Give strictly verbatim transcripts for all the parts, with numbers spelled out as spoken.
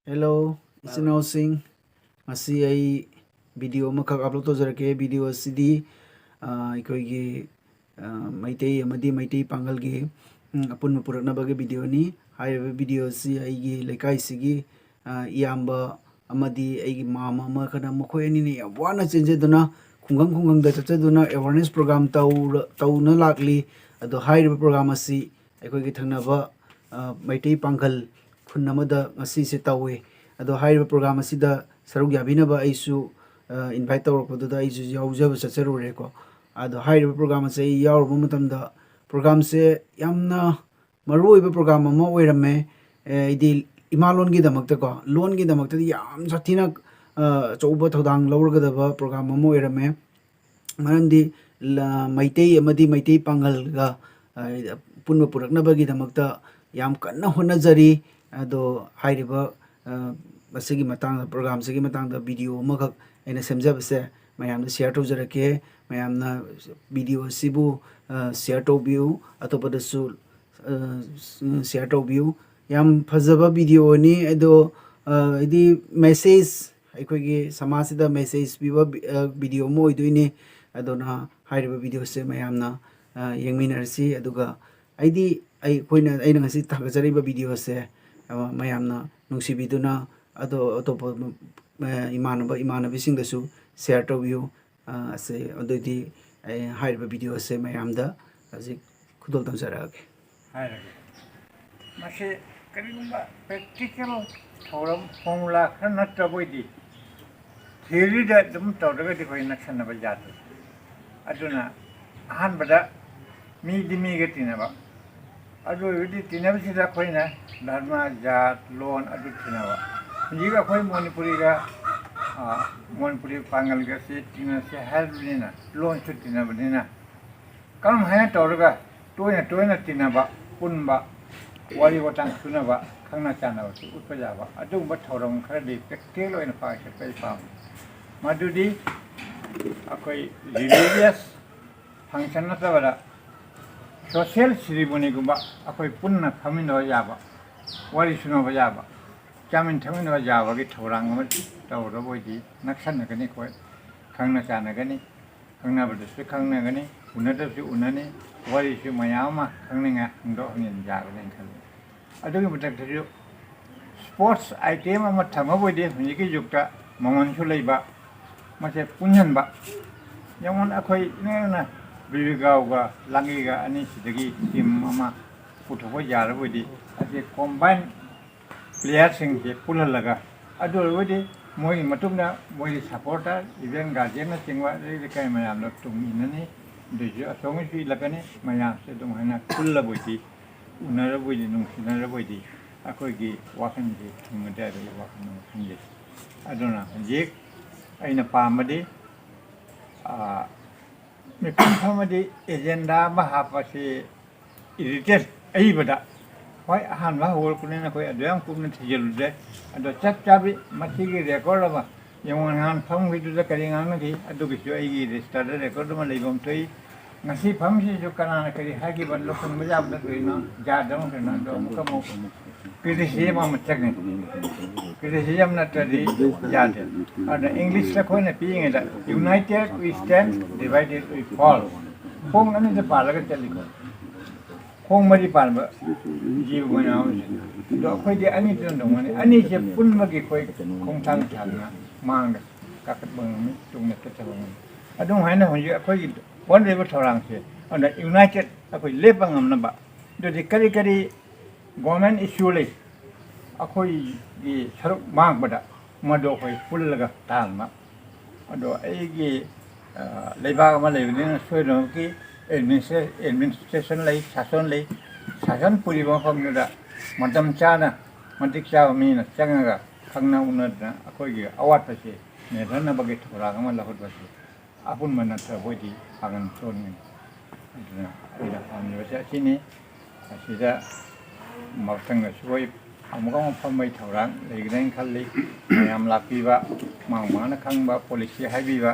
Hello, ꯏꯆꯤꯟ ꯏꯅꯥꯎꯁꯤꯡ꯫ ꯉꯁꯤ ꯑꯩ video ꯑꯃꯈꯛ upload ꯇꯧꯖꯔꯛꯀꯦ꯫ Video ꯑꯁꯤꯗꯤ, ꯑ, ꯑꯩꯈꯣꯏꯒꯤ, ꯑ, ꯃꯩꯇꯩ ꯑꯃꯗꯤ ꯃꯩꯇꯩ ꯄꯥꯡꯒꯜꯒꯤ, ꯎꯝ, ꯑꯄꯨꯟꯕ ꯄꯨꯔꯛꯅꯕꯒꯤ videoꯅꯤ꯫ ꯍꯥꯏꯔꯤꯕ video ꯑꯁꯤ ꯑꯩꯒꯤ ꯂꯩꯀꯥꯏꯁꯤꯒꯤ, ꯑ, ꯏꯌꯥꯝꯕ ꯑꯃꯗꯤ ꯑꯩꯒꯤ ꯃꯥꯝꯃ ꯑꯃꯒꯅ, ꯃꯈꯣꯏ ꯑꯅꯤꯅ ꯌꯥꯝ ꯋꯥꯅ ꯆꯦꯟꯖꯗꯨꯅ, ꯈꯨꯡꯒꯪ ꯈꯨꯡꯒꯪꯗ ꯆꯠꯆꯗꯨꯅ awareness program ꯇꯧꯔ-, ꯇꯧꯅ ꯂꯥꯛꯂꯤ꯫ ꯑꯗꯣ ꯍꯥꯏꯔꯤꯕ program ꯑꯁꯤ ꯑꯩꯈꯣꯏꯒꯤ ꯊꯪꯅꯕ, ꯑ, ꯃꯩꯇꯩ ꯄꯥꯡꯒꯜ ꯈꯨꯟ ꯑꯃꯗ ꯉꯁꯤꯁꯦ ꯇꯧꯋꯤ꯫ ꯑꯗꯣ ꯍꯥꯏꯔꯤꯕ program ꯑꯁꯤꯗ ꯁꯔꯨꯛ ꯌꯥꯕꯤꯅꯕ ꯑꯩꯁꯨ, ꯑ, invite ꯇꯧꯔꯛꯄꯗꯨꯗ ꯑꯩꯁꯨ ꯌꯥꯎꯖꯕ ꯆꯠꯆꯔꯨꯔꯦꯀꯣ꯫ ꯑꯗꯣ ꯍꯥꯏꯔꯤꯕ program ꯑꯁꯦ ꯑꯩ ꯌꯥꯎꯔꯨꯕ ꯃꯇꯝꯗ, programꯁꯦ ꯌꯥꯝꯅ ꯃꯔꯨꯑꯣꯏꯕ program ꯑꯃ ꯑꯣꯏꯔꯝꯃꯦ꯫ ꯑꯦ, ꯍꯥꯏꯗꯤ ꯏꯃꯥ ꯂꯣꯟꯒꯤꯗꯃꯛꯇꯀꯣ, ꯂꯣꯟꯒꯤꯗꯃꯛꯇꯗꯤ ꯌꯥꯝ ꯁꯥꯊꯤꯅ, ꯑ, ꯑꯆꯧꯕ ꯊꯧꯗꯥꯡ ꯂꯧꯔꯒꯗꯕ program ꯑꯃ ꯑꯣꯏꯔꯝꯃꯦ꯫ ꯃꯔꯝꯗꯤ ꯂ-, ꯃꯩꯇꯩ ꯑꯃꯗꯤ ꯃꯩꯇꯩ ꯄꯥꯡꯒꯜꯒ, ꯑ, ꯑꯄꯨꯟꯕ ꯄꯨꯔꯛꯅꯕꯒꯤꯗꯃꯛꯇ ꯌꯥꯝ ꯀꯟꯅ ꯍꯣꯠꯅꯖꯔꯤ꯫ ꯑꯗꯣ ꯍꯥꯏꯔꯤꯕ, ꯑ, ꯃꯁꯤꯒꯤ ꯃꯇꯥꯡꯗ, programꯁꯤꯒꯤ ꯃꯇꯥꯡꯗ video ꯑꯃꯈꯛ ꯑꯩꯅ ꯁꯦꯝꯖꯕꯁꯦ ꯃꯌꯥꯝꯗ share ꯇꯧꯖꯔꯛꯀꯦ꯫ ꯃꯌꯥꯝꯅ video ꯑꯁꯤꯕꯨ, ꯑ, share ꯇꯧꯕꯤꯌꯨ, ꯑꯇꯣꯞꯄꯗꯁꯨ, ꯑ, share ꯇꯧꯕꯤꯌꯨ꯫ ꯌꯥꯝ ꯐꯖꯕ videoꯅꯤ꯫ ꯑꯗꯣ, ꯑ, ꯍꯥꯏꯗꯤ message, ꯑꯩꯈꯣꯏꯒꯤ ꯁꯃꯥꯖꯁꯤꯗ message ꯄꯤꯕ vi-, ꯑ, video ꯑꯃ ꯑꯣꯏꯗꯣꯏꯅꯤ꯫ ꯑꯗꯨꯅ ꯍꯥꯏꯔꯤꯕ videoꯁꯦ ꯃꯌꯥꯝꯅ, ꯑ, ꯌꯦꯡꯃꯤꯟꯅꯔꯁꯤ꯫ ꯑꯗꯨꯒ ꯑꯩꯗꯤ, ꯑꯩꯈꯣꯏꯅ, ꯑꯩꯅ ꯉꯁꯤ ꯊꯥꯒꯠꯆꯔꯤꯕ videoꯁꯦ, ꯑ, ꯃꯌꯥꯝꯅ ꯅꯨꯡꯁꯤꯕꯤꯗꯨꯅ ꯑꯗꯣ ꯑꯇꯣꯞꯄ, ꯑ, ꯏꯃꯥꯟꯅꯕ ꯏꯃꯥꯟꯅꯕꯤꯁꯤꯡꯗꯁꯨ share ꯇꯧꯕꯤꯌꯨ꯫ ꯑ, ꯑꯁꯦ, ꯑꯗꯨꯗꯤ ꯑꯩ ꯍꯥꯏꯔꯤꯕ videoꯁꯦ ꯃꯌꯥꯝꯗ ꯍꯧꯖꯤꯛ ꯈꯨꯗꯣꯜ ꯇꯝꯖꯔꯛꯑꯒꯦ꯫ ꯍꯥꯏꯔꯒꯦ꯫ ꯃꯁꯤ ꯀꯔꯤꯒꯨꯝꯕ practical ꯊꯧꯔꯝ formula ꯈꯔ ꯅꯠꯇ꯭ꯔꯕ ꯑꯣꯏꯗꯤ, theoryꯗ ꯑꯗꯨꯝ ꯇꯧꯔꯒꯗꯤ ꯑꯩꯈꯣꯏ ꯅꯛꯁꯟꯅꯕ ꯌꯥꯗꯦ꯫ ꯑꯗꯨꯅ ꯑꯍꯥꯟꯕꯗ ꯃꯤꯗꯤ ꯃꯤꯒ ꯇꯤꯟꯅꯕ, ꯑꯗꯨ ꯑꯣꯏꯔꯒꯗꯤ ꯇꯤꯟꯅꯕꯁꯤꯗ ꯑꯩꯈꯣꯏꯅ ꯙꯔꯃ, ꯖꯥꯠ, ꯂꯣꯟ ꯑꯗꯨ ꯇꯤꯟꯅꯕ꯫ ꯍꯧꯖꯤꯛ ꯑꯩꯈꯣꯏ ꯃꯅꯤꯄꯨꯔꯤꯒ, ꯑ, ꯃꯅꯤꯄꯨꯔꯤ ꯄꯥꯡꯒꯜꯒꯁꯤ ꯇꯤꯟꯅꯁꯤ ꯍꯥꯏꯔꯕꯅꯤꯅ, ꯂꯣꯟꯁꯨ ꯇꯤꯟꯅꯕꯅꯤꯅ, ꯀꯔꯝ ꯍꯥꯏꯅ ꯇꯧꯔꯒ ꯇꯣꯏꯅ ꯇꯣꯏꯅ ꯇꯤꯟꯅꯕ, ꯄꯨꯟꯕ, ꯋꯥꯔꯤ ꯋꯥꯇꯥꯏ ꯁꯨꯅꯕ, ꯈꯪꯅ ꯆꯥꯟꯅꯕꯁꯨ ꯎꯠꯄ ꯌꯥꯕ ꯑꯗꯨꯒꯨꯝꯕ ꯊꯧꯔꯝ ꯈꯔꯗꯤ practical ꯑꯣꯏꯅ ꯄꯥꯡꯊꯣꯛꯄ ꯑꯩ ꯄꯥꯝꯃꯤ꯫ ꯃꯗꯨꯗꯤ ꯑꯩꯈꯣꯏ religious function ꯅꯠꯇꯕꯗ social ceremonyꯒꯨꯝꯕ ꯑꯩꯈꯣꯏ ꯄꯨꯟꯅ ꯐꯝꯃꯤꯟꯅꯕ ꯌꯥꯕ, ꯋꯥꯔꯤ ꯁꯨꯅꯕ ꯌꯥꯕ, ꯆꯥꯃꯤꯟ ꯊꯛꯃꯤꯟꯅꯕ ꯌꯥꯕꯒꯤ ꯊꯧꯔꯥꯡ ꯑꯃ ꯇꯧꯔꯕ ꯑꯣꯏꯗꯤ ꯅꯛꯁꯟꯅꯒꯅꯤ ꯑꯩꯈꯣꯏ, ꯈꯪꯅ ꯆꯥꯟꯅꯒꯅꯤ, ꯈꯪꯅꯕꯗꯁꯨ ꯈꯪꯅꯒꯅꯤ, ꯎꯅꯗꯕꯁꯨ ꯎꯅꯅꯤ, ꯋꯥꯔꯤꯁꯨ ꯃꯌꯥꯝ ꯑꯃ ꯈꯪꯅꯤꯡꯉꯥꯏ ꯍꯪꯗꯣꯛ ꯍꯪꯖꯤꯟ ꯌꯥꯒꯅꯤ ꯈꯜꯂꯤ꯫ ꯑꯗꯨꯒꯤ ꯃꯊꯛꯇꯁꯨ sports item ꯑꯃ ꯊꯝꯃꯕ ꯑꯣꯏꯗꯤ ꯍꯧꯖꯤꯛꯀꯤ ꯌꯨꯒꯇ ꯃꯃꯜꯁꯨ ꯂꯩꯕ, ꯃꯁꯦ ꯄꯨꯟꯁꯤꯟꯕ꯫ ꯌꯦꯡꯉꯣ ꯑꯩꯈꯣꯏ ꯏꯅꯛ ꯅꯛꯅ ꯕꯤꯕꯤꯒꯥꯎꯒ ꯂꯥꯡꯒꯤꯒ ꯑꯅꯤꯁꯤꯗꯒꯤ team ꯑꯃ ꯄꯨꯊꯣꯛꯄ ꯌꯥꯔꯕ ꯑꯣꯏꯗꯤ ꯑꯁꯤ combine playerꯁꯤꯡꯁꯦ ꯄꯨꯜꯍꯜꯂꯒ, ꯑꯗꯨ ꯑꯣꯏꯔꯒꯗꯤ ꯃꯣꯏꯒꯤ ꯃꯇꯨꯡꯗ ꯃꯣꯏꯒꯤ supporter, even guardianꯅꯆꯤꯡꯕ ꯑꯗꯩ ꯂꯩꯀꯥꯏ ꯃꯌꯥꯝꯗꯣ ꯇꯨꯡ ꯏꯟꯅꯅꯤ꯫ ꯑꯗꯨꯏꯁꯨ ꯑꯁꯣꯝꯒꯤꯁꯨ ꯏꯜꯂꯛꯀꯅꯤ, ꯃꯌꯥꯝꯁꯦ ꯑꯗꯨꯃꯥꯏꯅ ꯄꯨꯜꯂꯕꯣꯏꯗꯤ, ꯎꯅꯔꯕꯣꯏꯗꯤ, ꯅꯨꯡꯁꯤꯅꯔꯕꯣꯏꯗꯤ ꯑꯩꯈꯣꯏꯒꯤ ꯋꯥꯈꯜꯁꯦ ꯊꯨꯡꯒꯗ꯭ꯔꯥ ꯍꯥꯏꯕꯒꯤ ꯋꯥꯈꯜ ꯑꯃ ꯈꯟꯖꯩ꯫ ꯑꯗꯨꯅ ꯍꯧꯖꯤꯛ ꯑꯩꯅ ꯄꯥꯝꯕꯗꯤ, ꯑꯥ, ꯃꯤꯄꯨꯝ ꯐꯝꯃꯗꯤ agenda ꯑꯃ ꯍꯥꯞꯄꯁꯤ ꯏꯗꯤꯇꯦꯜ ꯑꯏꯕꯗ, ꯍꯣꯏ, ꯑꯍꯥꯟꯕ ꯍꯧꯔꯛꯄꯅꯤꯅ ꯑꯩꯈꯣꯏ ꯑꯗꯨ ꯌꯥꯝ ꯀꯨꯞꯅ ꯊꯤꯖꯤꯜꯂꯨꯗ꯭ꯔꯦ꯫ ꯑꯗꯣ ꯆꯞ ꯆꯥꯕꯤ ꯃꯁꯤꯒꯤ record ꯑꯃ ꯌꯦꯡꯉꯣ, ꯅꯍꯥꯟ ꯐꯝꯈꯤꯗꯨꯗ ꯀꯔꯤ ꯉꯥꯡꯅꯈꯤ, ꯑꯗꯨꯒꯤꯁꯨ ꯑꯩꯒꯤ registerꯗ record ꯑꯃ ꯂꯩꯕ ꯑꯃ ꯊꯣꯛꯏ꯫ ꯉꯁꯤ ꯐꯝꯁꯤꯁꯨ ꯀꯅꯥꯅ ꯀꯔꯤ ꯍꯥꯏꯈꯤꯕ ꯂꯧꯁꯤꯟꯕ ꯌꯥꯕ ꯅꯠꯇ꯭ꯔꯤꯅꯣ, ꯌꯥꯗꯕ ꯀꯩꯅꯣ, ꯑꯗꯣ ꯑꯃꯨꯛꯀ ꯑꯃꯨꯛ criticism ꯑꯃ ꯆꯪꯉꯤ꯫ Criticism ꯅꯠꯇ꯭ꯔꯗꯤ ꯌꯥꯗꯦ꯫ ꯑꯗꯨꯅ Englishꯇ ꯑꯩꯈꯣꯏꯅ ꯄꯤꯛꯏꯉꯩꯗ "United we stand, divided we fall", ꯈꯣꯡ ꯑꯅꯤꯗ ꯄꯥꯜꯂꯒ ꯆꯠꯂꯤ꯫ ꯈꯣꯡ ꯃꯔꯤ ꯄꯥꯟꯕ ꯖꯤꯕ ꯃꯌꯥꯝ ꯑꯃꯁꯦ꯫ ꯑꯗꯣ ꯑꯩꯈꯣꯏꯗꯤ ꯑꯅꯤꯗꯨꯅ ꯇꯧꯒꯅꯤ꯫ ꯑꯅꯤꯁꯦ ꯄꯨꯟꯕꯒꯤ ꯑꯩꯈꯣꯏ ꯈꯣꯡꯊꯥꯡ ꯊꯥꯡꯅ ꯃꯥꯡꯗ ꯀꯥꯈꯠꯄ ꯉꯝꯃꯤ, ꯇꯨꯡꯗ ꯆꯠꯊꯕ ꯉꯝꯃꯤ꯫ ꯑꯗꯨꯝ ꯍꯥꯏꯅ ꯍꯧꯖꯤꯛ ꯑꯩꯈꯣꯏꯒꯤ ꯍꯣꯠꯅꯔꯤꯕ ꯊꯧꯔꯥꯡꯁꯦ ꯑꯗꯨꯅ united ꯑꯩꯈꯣꯏ ꯂꯦꯞꯄ ꯉꯝꯅꯕ꯫ ꯑꯗꯨꯗꯤ ꯀꯔꯤ ꯀꯔꯤ government issue ꯂꯩ, ꯑꯩꯈꯣꯏꯒꯤ ꯁꯔꯨꯛ ꯃꯥꯡꯕꯗ ꯃꯗꯨ ꯑꯩꯈꯣꯏ ꯄꯨꯜꯂꯒ ꯇꯥꯟꯕ꯫ ꯑꯗꯣ ꯑꯩꯒꯤ, ꯑ, ꯂꯩꯕꯥꯛ ꯑꯃ ꯂꯩꯕꯅꯤꯅ ꯁꯣꯏꯗꯅꯃꯛꯀꯤ administra-, administration ꯂꯩ, ꯁꯥꯁꯟ ꯂꯩ꯫ ꯁꯥꯁꯟ ꯄꯨꯔꯤꯕ ꯃꯐꯝꯗꯨꯗ ꯃꯇꯝ ꯆꯥꯅ ꯃꯇꯤꯛ ꯆꯥꯕ ꯃꯤꯅ ꯆꯪꯉꯒ ꯈꯪꯅ ꯎꯅꯗꯅ ꯑꯩꯈꯣꯏꯒꯤ ꯑꯋꯥꯠꯄꯁꯦ ꯃꯦꯟꯊꯅꯕꯒꯤ ꯊꯧꯔꯥꯡ ꯑꯃ ꯂꯧꯈꯠꯄꯁꯤ ꯑꯄꯨꯟꯕ ꯅꯠꯇ꯭ꯔꯕ ꯑꯣꯏꯗꯤ ꯄꯥꯡꯒꯜ ꯁꯣꯟꯒꯅꯤ꯫ ꯑꯗꯨꯅ ꯑꯩꯅ ꯄꯥꯝꯖꯕꯁꯦ ꯑꯁꯤꯅꯤ꯫ ꯑꯁꯤꯗ ꯃꯊꯪꯗꯁꯨ ꯑꯩ ꯑꯃꯨꯛ ꯑꯃꯨꯛ ꯐꯝꯕꯒꯤ ꯊꯧꯔꯥꯡ ꯂꯩꯒꯅꯤ ꯈꯜꯂꯤ꯫ ꯃꯌꯥꯝ ꯂꯥꯛꯄꯤꯕ, ꯃꯥꯡ ꯃꯥꯡꯅ ꯈꯪꯕ, policy ꯍꯥꯏꯕꯤꯕ,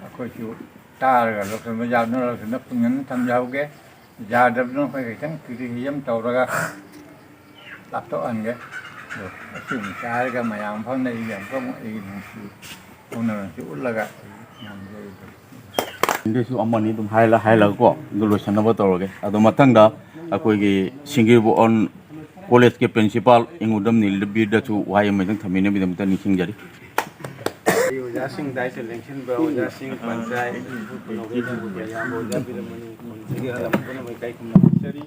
ꯑꯩꯈꯣꯏꯁꯨ ꯇꯥꯔꯒ ꯂꯧꯁꯤꯟꯕ ꯌꯥꯗꯨꯅ ꯂꯧꯁꯤꯟꯕ ꯄꯨꯛꯅꯤꯡ ꯊꯝꯖꯍꯧꯒꯦ꯫ ꯌꯥꯗꯕꯗꯨꯅ ꯑꯩꯈꯣꯏ ꯈꯤꯇꯪ criticism ꯇꯧꯔꯒ ꯂꯥꯞꯊꯣꯛꯍꯟꯒꯦ꯫ ꯑꯗꯣ ꯑꯁꯤꯃ ꯆꯥꯔꯒ ꯃꯌꯥꯝ ꯐꯝꯅ ꯑꯩꯒꯤ ꯑꯃꯨꯛꯀ ꯑꯃꯨꯛ ꯑꯩꯒꯤ ꯅꯨꯡꯁꯤ ꯍꯧꯅꯔꯁꯤ ꯎꯠꯂꯒ ꯑꯩ ꯉꯝꯖꯔꯤꯕꯅꯤ꯫ ꯑꯗꯨꯁꯨ ꯑꯃꯅꯤ ꯑꯗꯨꯝ ꯍꯥꯏꯂ-, ꯍꯥꯏꯂꯒꯀꯣ, ꯑꯗꯨ ꯂꯣꯏꯁꯟꯅꯕ ꯇꯧꯔꯒꯦ꯫ ꯑꯗꯣ ꯃꯊꯪꯗ ꯑꯩꯈꯣꯏꯒꯤ ꯁꯤꯡꯒꯤꯕꯣꯟ ꯀꯣꯂꯦꯖꯀꯤ ꯄ꯭ꯔꯤꯟꯁꯤꯄꯥꯜ ꯏꯉꯨꯗꯝ ꯅꯤꯜꯕꯤꯔꯗꯁꯨ ꯋꯥꯍꯩ ꯑꯃꯇꯪ ꯊꯝꯕꯤꯅꯕꯒꯤꯗꯃꯛꯇ ꯅꯤꯡꯁꯤꯡꯖꯔꯤ꯫ ꯑꯩ ꯑꯣꯖꯥꯁꯤꯡ ꯗꯥꯏꯇ ꯂꯦꯡꯁꯤꯟꯕ ꯑꯣꯖꯥꯁꯤꯡ, ꯄꯟꯆꯥꯌꯠ, ꯈꯨꯟꯅꯧꯒꯤ ꯑꯌꯥꯝꯕ ꯑꯣꯖꯥ ꯕꯤꯔꯃꯅꯤ, ꯈꯨꯟꯁꯤꯒꯤ ꯑꯌꯥꯝꯕ ꯄꯨꯝꯅꯃꯛ ꯏꯀꯥꯏ ꯈꯨꯝꯅꯕ ꯎꯠꯆꯔꯤ꯫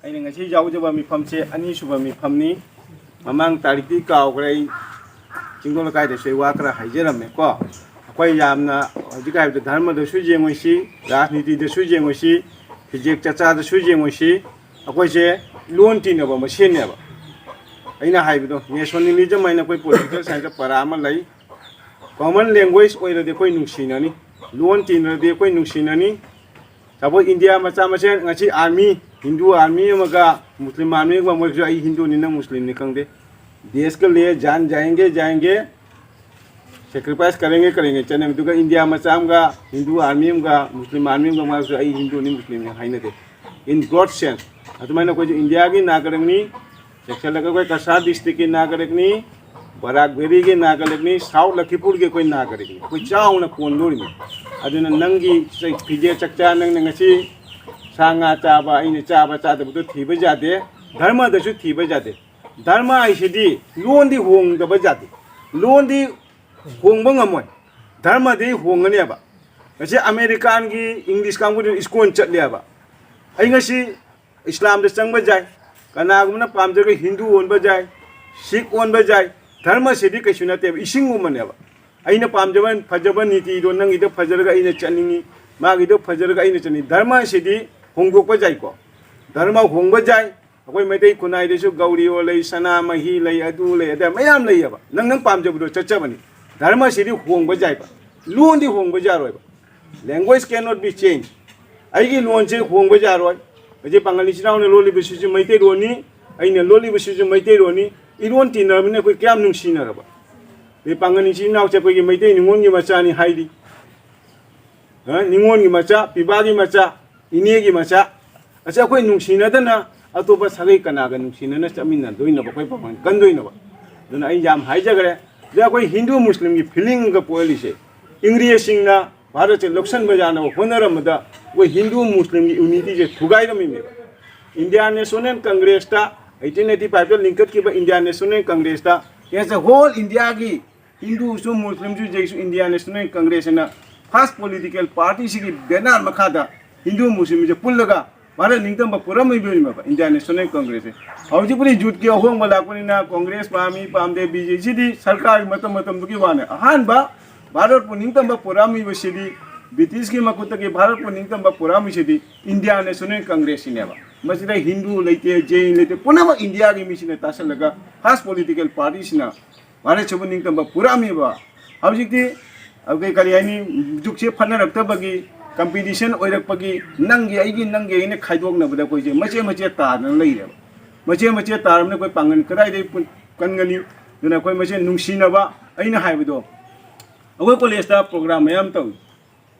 ꯑꯩꯅ ꯉꯁꯤ ꯌꯥꯎꯖꯕ ꯃꯤꯐꯝꯁꯦ ꯑꯅꯤꯁꯨꯕ ꯃꯤꯐꯝꯅꯤ꯫ ꯃꯃꯥꯡ ꯇꯥꯔꯤꯛꯇꯤ ꯀꯥꯎꯈ꯭ꯔꯦ꯫ ꯑꯩ ꯆꯤꯡꯗꯣꯟ ꯂꯩꯀꯥꯏꯗꯁꯨ ꯑꯩ ꯋꯥ ꯈꯔ ꯍꯥꯏꯖꯔꯝꯃꯦꯀꯣ꯫ ꯑꯩꯈꯣꯏ ꯌꯥꯝꯅ ꯍꯧꯖꯤꯛ ꯍꯥꯏꯕꯗ ꯙꯔꯃꯗꯁꯨ ꯌꯦꯡꯉꯣꯏꯁꯤ, ꯔꯥꯖꯅꯤꯇꯤꯗꯁꯨ ꯌꯦꯡꯉꯣꯏꯁꯤ, ꯐꯤꯖꯦꯛ ꯆꯥꯛꯆꯥꯗꯁꯨ ꯌꯦꯡꯉꯣꯏꯁꯤ꯫ ꯑꯩꯈꯣꯏꯁꯦ ꯂꯣꯟ ꯇꯤꯟꯅꯕ ꯃꯁꯦꯟꯅꯦꯕ꯫ ꯑꯩꯅ ꯍꯥꯏꯕꯗꯣ nationalism ꯍꯥꯏꯅ ꯑꯩꯈꯣꯏ political science ꯄꯔꯥ ꯑꯃ ꯂꯩ꯫ Common language ꯑꯣꯏꯔꯗꯤ ꯑꯩꯈꯣꯏ ꯅꯨꯡꯁꯤꯅꯅꯤ, ꯂꯣꯟ ꯇꯤꯟꯅꯔꯗꯤ ꯑꯩꯈꯣꯏ ꯅꯨꯡꯁꯤꯅꯅꯤ꯫ ꯁꯄꯣꯁ ꯏꯟꯗꯤꯌꯥ ꯃꯆꯥ ꯃꯁꯦꯟ ꯉꯁꯤ ꯑꯥꯔꯃꯤ, ꯍꯤꯟꯗꯨ ꯑꯥꯔꯃꯤ ꯑꯃꯒ ꯃꯨꯁꯂꯤꯝ ꯑꯥꯔꯃꯤ ꯑꯃꯒ, ꯃꯣꯏꯁꯨ ꯑꯩ ꯍꯤꯟꯗꯨꯅꯤ ꯅꯪ ꯃꯨꯁꯂꯤꯝꯅꯤ ꯈꯪꯗꯦ, देश के लिए जान जाएंगे जाएंगे, sacrifice करेंगे करेंगे ꯆꯠꯅꯩ꯫ ꯑꯗꯨꯒ ꯏꯟꯗꯤꯌꯥ ꯃꯆꯥ ꯑꯃꯒ ꯍꯤꯟꯗꯨ ꯑꯥꯔꯃꯤ ꯑꯃꯒ ꯃꯨꯁꯂꯤꯝ ꯑꯥꯔꯃꯤ ꯑꯃꯒ ꯃꯥꯁꯨ ꯑꯩ ꯍꯤꯟꯗꯨꯅꯤ ꯃꯨꯁꯂꯤꯝꯅꯤ ꯍꯥꯏꯅꯗꯦ꯫ In broad sense ꯑꯗꯨꯃꯥꯏꯅ ꯑꯩꯈꯣꯏꯁꯨ ꯏꯟꯗꯤꯌꯥꯒꯤ ꯅꯥꯒꯔꯤꯛꯅꯤ, ꯆꯦꯛꯁꯤꯜꯂꯒ ꯑꯩꯈꯣꯏ ꯀꯁꯥꯔ ꯗꯤꯁꯇ꯭ꯔꯤꯛꯀꯤ ꯅꯥꯒꯔꯤꯛꯅꯤ, ꯕꯔꯥꯛ ꯚꯦꯂꯤꯒꯤ ꯅꯥꯒꯔꯤꯛꯅꯤ, ꯁꯥꯎꯠ ꯂꯈꯤꯄꯨꯔꯒꯤ ꯑꯩꯈꯣꯏ ꯅꯥꯒꯔꯤꯛꯅꯤ꯫ ꯑꯩꯈꯣꯏ ꯆꯥꯎꯅ ꯀꯣꯟꯗꯣꯔꯤꯅꯤ꯫ ꯑꯗꯨꯅ ꯅꯪꯒꯤ ꯆ-, ꯐꯤꯖꯦꯠ ꯆꯛꯆꯥ, ꯅꯪꯅ ꯉꯁꯤ ꯁꯥ ꯉꯥ ꯆꯥꯕ, ꯑꯩꯅ ꯆꯥꯕ ꯆꯥꯗꯕꯗꯣ ꯊꯤꯕ ꯌꯥꯗꯦ, ꯙꯔꯃꯗꯁꯨ ꯊꯤꯕ ꯌꯥꯗꯦ꯫ ꯙꯔꯃ ꯍꯥꯏꯁꯤꯗꯤ ꯂꯣꯟꯗꯤ ꯍꯣꯡꯗꯕ ꯌꯥꯗꯦ, ꯂꯣꯟꯗꯤ ꯍꯣꯡꯕ ꯉꯝꯃꯣꯏ, ꯙꯔꯃꯗꯤ ꯍꯣꯡꯒꯅꯦꯕ꯫ ꯉꯁꯤ ꯑꯃꯦꯔꯤꯀꯥꯟꯒꯤ ꯏꯪꯂꯤꯁ ꯀꯥꯡꯕꯨꯗꯨ ꯏꯁꯀꯣꯟ ꯆꯠꯂꯦꯕ꯫ ꯑꯩ ꯉꯁꯤ ꯏꯁꯂꯥꯝꯗ ꯆꯪꯕ ꯌꯥꯏ, ꯀꯅꯥꯒꯨꯝꯕꯅ ꯄꯥꯝꯖꯔꯒ ꯍꯤꯟꯗꯨ ꯑꯣꯟꯕ ꯌꯥꯏ, ꯁꯤꯈ ꯑꯣꯟꯕ ꯌꯥꯏ꯫ ꯙꯔꯃꯁꯤꯗꯤ ꯀꯩꯁꯨ ꯅꯠꯇꯦꯕ, ꯏꯁꯤꯡꯒꯨꯝꯕꯅꯦꯕ꯫ ꯑꯩꯅ ꯄꯥꯝꯖꯕ ꯐꯖꯕ ꯅꯤꯇꯤꯗꯣ ꯅꯪꯒꯤꯗ ꯐꯖꯔꯒ ꯑꯩꯅ ꯆꯠꯅꯤꯡꯉꯤ, ꯃꯥꯒꯤꯗꯣ ꯐꯖꯔꯒ ꯑꯩꯅ ꯆꯠꯅꯤꯡꯉꯤ꯫ ꯙꯔꯃꯁꯤꯗꯤ ꯍꯣꯡꯗꯣꯛꯄ ꯌꯥꯏꯀꯣ, ꯙꯔꯃ ꯍꯣꯡꯕ ꯌꯥꯏ꯫ ꯑꯩꯈꯣꯏ ꯃꯩꯇꯩ ꯈꯨꯟꯅꯥꯏꯗꯁꯨ ꯒꯧꯔꯤꯌꯣ ꯂꯩ, ꯁꯅꯥꯃꯍꯤ ꯂꯩ, ꯑꯗꯨ ꯂꯩ, ꯑꯗ ꯃꯌꯥꯝ ꯂꯩꯌꯦꯕ꯫ ꯅꯪ ꯅꯪ ꯄꯥꯝꯖꯕꯗꯣ ꯆꯠꯆꯕꯅꯤ꯫ ꯙꯔꯃꯁꯤꯗꯤ ꯍꯣꯡꯕ ꯌꯥꯏꯕ, ꯂꯣꯟꯗꯤ ꯍꯣꯡꯕ ꯌꯥꯔꯣꯏꯕ꯫ Language cannot be changed꯫ ꯑꯩꯒꯤ ꯂꯣꯟꯁꯦ ꯍꯣꯡꯕ ꯌꯥꯔꯣꯏ꯫ ꯍꯧꯖꯤꯛ ꯄꯥꯡꯒꯜ ꯏꯆꯤꯟ ꯏꯅꯥꯎꯅ ꯂꯣꯜꯂꯤꯕꯁꯤꯁꯨ ꯃꯩꯇꯩꯂꯣꯟꯅꯤ, ꯑꯩꯅ ꯂꯣꯜꯂꯤꯕꯁꯤꯁꯨ ꯃꯩꯇꯩꯂꯣꯟꯅꯤ꯫ ꯏꯔꯣꯟ ꯇꯤꯟꯅꯔꯕꯅꯤꯅ ꯑꯩꯈꯣꯏ ꯀꯌꯥꯝ ꯅꯨꯡꯁꯤꯅꯔꯕ꯫ ꯑꯗꯩ ꯄꯥꯡꯒꯜ ꯏꯆꯤꯟ ꯏꯅꯥꯎꯁꯦ ꯑꯩꯈꯣꯏꯒꯤ ꯃꯩꯇꯩ ꯅꯤꯉꯣꯜꯒꯤ ꯃꯆꯥꯅꯤ ꯍꯥꯏꯔꯤ꯫ ꯑ, ꯅꯤꯉꯣꯜꯒꯤ ꯃꯆꯥ, ꯄꯤꯕꯥꯒꯤ ꯃꯆꯥ, ꯏꯅꯦꯒꯤ ꯃꯆꯥ꯫ ꯑꯁꯤ ꯑꯩꯈꯣꯏ ꯅꯨꯡꯁꯤꯅꯗꯅ ꯑꯇꯣꯞꯄ ꯁꯥꯒꯩ ꯀꯅꯥꯒ ꯅꯨꯡꯁꯤꯅꯅ ꯆꯠꯃꯤꯟꯅꯗꯣꯏꯅꯣꯕ? ꯑꯩꯈꯣꯏ ꯄꯥꯡꯒꯜ ꯀꯟꯗꯣꯏꯅꯣꯕ? ꯑꯗꯨꯅ ꯑꯩ ꯌꯥꯝ ꯍꯥꯏꯖꯈ꯭ꯔꯦ꯫ ꯑꯗ ꯑꯩꯈꯣꯏ ꯍꯤꯟꯗꯨ ꯃꯨꯁꯂꯤꯝꯒꯤ ꯐꯤꯂꯤꯡꯒ ꯄꯣꯛꯍꯜꯂꯤꯁꯦ, ꯏꯪꯒ꯭ꯔꯦꯖꯁꯤꯡꯅ ꯚꯥꯔꯠꯁꯦ ꯂꯧꯁꯟꯕ ꯌꯥꯅꯕ ꯍꯣꯠꯅꯔꯝꯕꯗ ꯑꯩꯈꯣꯏ ꯍꯤꯟꯗꯨ ꯃꯨꯁꯂꯤꯝꯒꯤ ꯌꯨꯅꯤꯇꯤꯁꯦ ꯊꯨꯒꯥꯏꯔꯝꯃꯤꯅꯦꯕ꯫ ꯏꯟꯗꯤꯌꯥ ꯅꯦꯁꯅꯦꯜ ꯀꯪꯒ꯭ꯔꯦꯁꯇ, ꯑꯩꯠꯇꯤꯟ ꯑꯩꯠꯇꯤ ꯐꯥꯏꯚꯇ ꯂꯤꯡꯈꯠꯈꯤꯕ ꯏꯟꯗꯤꯌꯥ ꯅꯦꯁꯅꯦꯜ ꯀꯪꯒ꯭ꯔꯦꯁꯇ, as a whole ꯏꯟꯗꯤꯌꯥꯒꯤ ꯍꯤꯟꯗꯨꯁꯨ ꯃꯨꯁꯂꯤꯝꯁꯨ ꯖꯩꯁꯨ ꯏꯟꯗꯤꯌꯥ ꯅꯦꯁꯅꯦꯜ ꯀꯪꯒ꯭ꯔꯦꯁ ꯑꯅ ꯐꯥꯔꯁ ꯄꯣꯂꯤꯇꯤꯀꯦꯜ ꯄꯥꯔꯇꯤꯁꯤꯒꯤ ꯕꯦꯅꯔ ꯃꯈꯥꯗ ꯍꯤꯟꯗꯨ ꯃꯨꯁꯂꯤꯝꯁꯦ ꯄꯨꯜꯂꯒ ꯚꯥꯔꯠ ꯅꯤꯡꯇꯝꯕ ꯄꯨꯔꯝꯃꯤꯕꯅꯦꯕ ꯏꯟꯗꯤꯌꯥ ꯅꯦꯁꯅꯦꯜ ꯀꯪꯒ꯭ꯔꯦꯁꯁꯦ꯫ ꯍꯧꯖꯤꯛꯄꯨꯗꯤ ꯌꯨꯠꯀꯤ ꯑꯍꯣꯡꯕ ꯂꯥꯛꯄꯅꯤꯅ ꯀꯪꯒ꯭ꯔꯦꯁ ꯄꯥꯝꯃꯤ ꯄꯥꯝꯗꯦ, ꯕꯤ ꯖꯦ ꯁꯤꯗꯤ ꯁꯔꯀꯥꯔꯒꯤ ꯃꯇꯝ ꯃꯇꯝꯗꯨꯒꯤ ꯋꯥꯅꯦ꯫ ꯑꯍꯥꯟꯕ ꯚꯥꯔꯠꯄꯨ ꯅꯤꯡꯇꯝꯕ ꯄꯨꯔꯛꯑꯝꯃꯤꯕꯁꯤꯗꯤ, ꯕ꯭ꯔꯤꯇꯤꯁꯀꯤ ꯃꯈꯨꯠꯇꯒꯤ ꯚꯥꯔꯠꯄꯨ ꯅꯤꯡꯇꯝꯕ ꯄꯨꯔꯛꯑꯝꯃꯤꯁꯤꯗꯤ ꯏꯟꯗꯤꯌꯥ ꯅꯦꯁꯅꯦꯜ ꯀꯪꯒ꯭ꯔꯦꯁꯁꯤꯅꯦꯕ꯫ ꯃꯁꯤꯗ ꯍꯤꯟꯗꯨ ꯂꯩꯇꯦ, ꯖꯩꯟ ꯂꯩꯇꯦ, ꯄꯨꯝꯅꯃꯛ ꯏꯟꯗꯤꯌꯥꯒꯤ ꯃꯤꯁꯤꯡꯅ ꯇꯥꯁꯜꯂꯒ ꯐꯥꯔꯁ ꯄꯣꯂꯤꯇꯤꯀꯦꯜ ꯄꯥꯔꯇꯤꯁꯤꯅ ꯚꯥꯔꯠꯁꯤꯕꯨ ꯅꯤꯡꯇꯝꯕ ꯄꯨꯔꯛꯑꯝꯃꯤꯕ꯫ ꯍꯧꯖꯤꯛꯇꯤ ꯑꯩꯈꯣꯏ ꯀꯔꯤ ꯍꯥꯏꯅꯤ, ꯖꯨꯛꯁꯦ ꯐꯠꯅꯔꯛꯇꯕꯒꯤ, ꯀꯝꯄꯤꯇꯤꯁꯟ ꯑꯣꯏꯔꯛꯄꯒꯤ, ꯅꯪꯒꯤ ꯑꯩꯒꯤ ꯅꯪꯒꯤ ꯑꯩꯅ ꯈꯥꯏꯗꯣꯛꯅꯕꯗ ꯑꯩꯈꯣꯏꯁꯦ ꯃꯆꯦꯠ ꯃꯆꯦꯠ ꯇꯥꯗꯅ ꯂꯩꯔꯦꯕ꯫ ꯃꯆꯦꯠ ꯃꯆꯦꯠ ꯇꯥꯔꯕꯅꯤꯅ ꯑꯩꯈꯣꯏ ꯄꯥꯡꯒꯜ ꯀꯗꯥꯏꯗꯒꯤ ꯄꯨꯟ-, ꯀꯟꯒꯅꯤ? ꯑꯗꯨꯅ ꯑꯩꯈꯣꯏ ꯃꯁꯦꯟ ꯅꯨꯡꯁꯤꯅꯕ, ꯑꯩꯅ ꯍꯥꯏꯕꯗꯣ, ꯑꯩꯈꯣꯏ ꯀꯣꯂꯦꯖꯇ ꯄ꯭ꯔꯣꯒ꯭ꯔꯥꯝ ꯃꯌꯥꯝ ꯇꯧꯏ꯫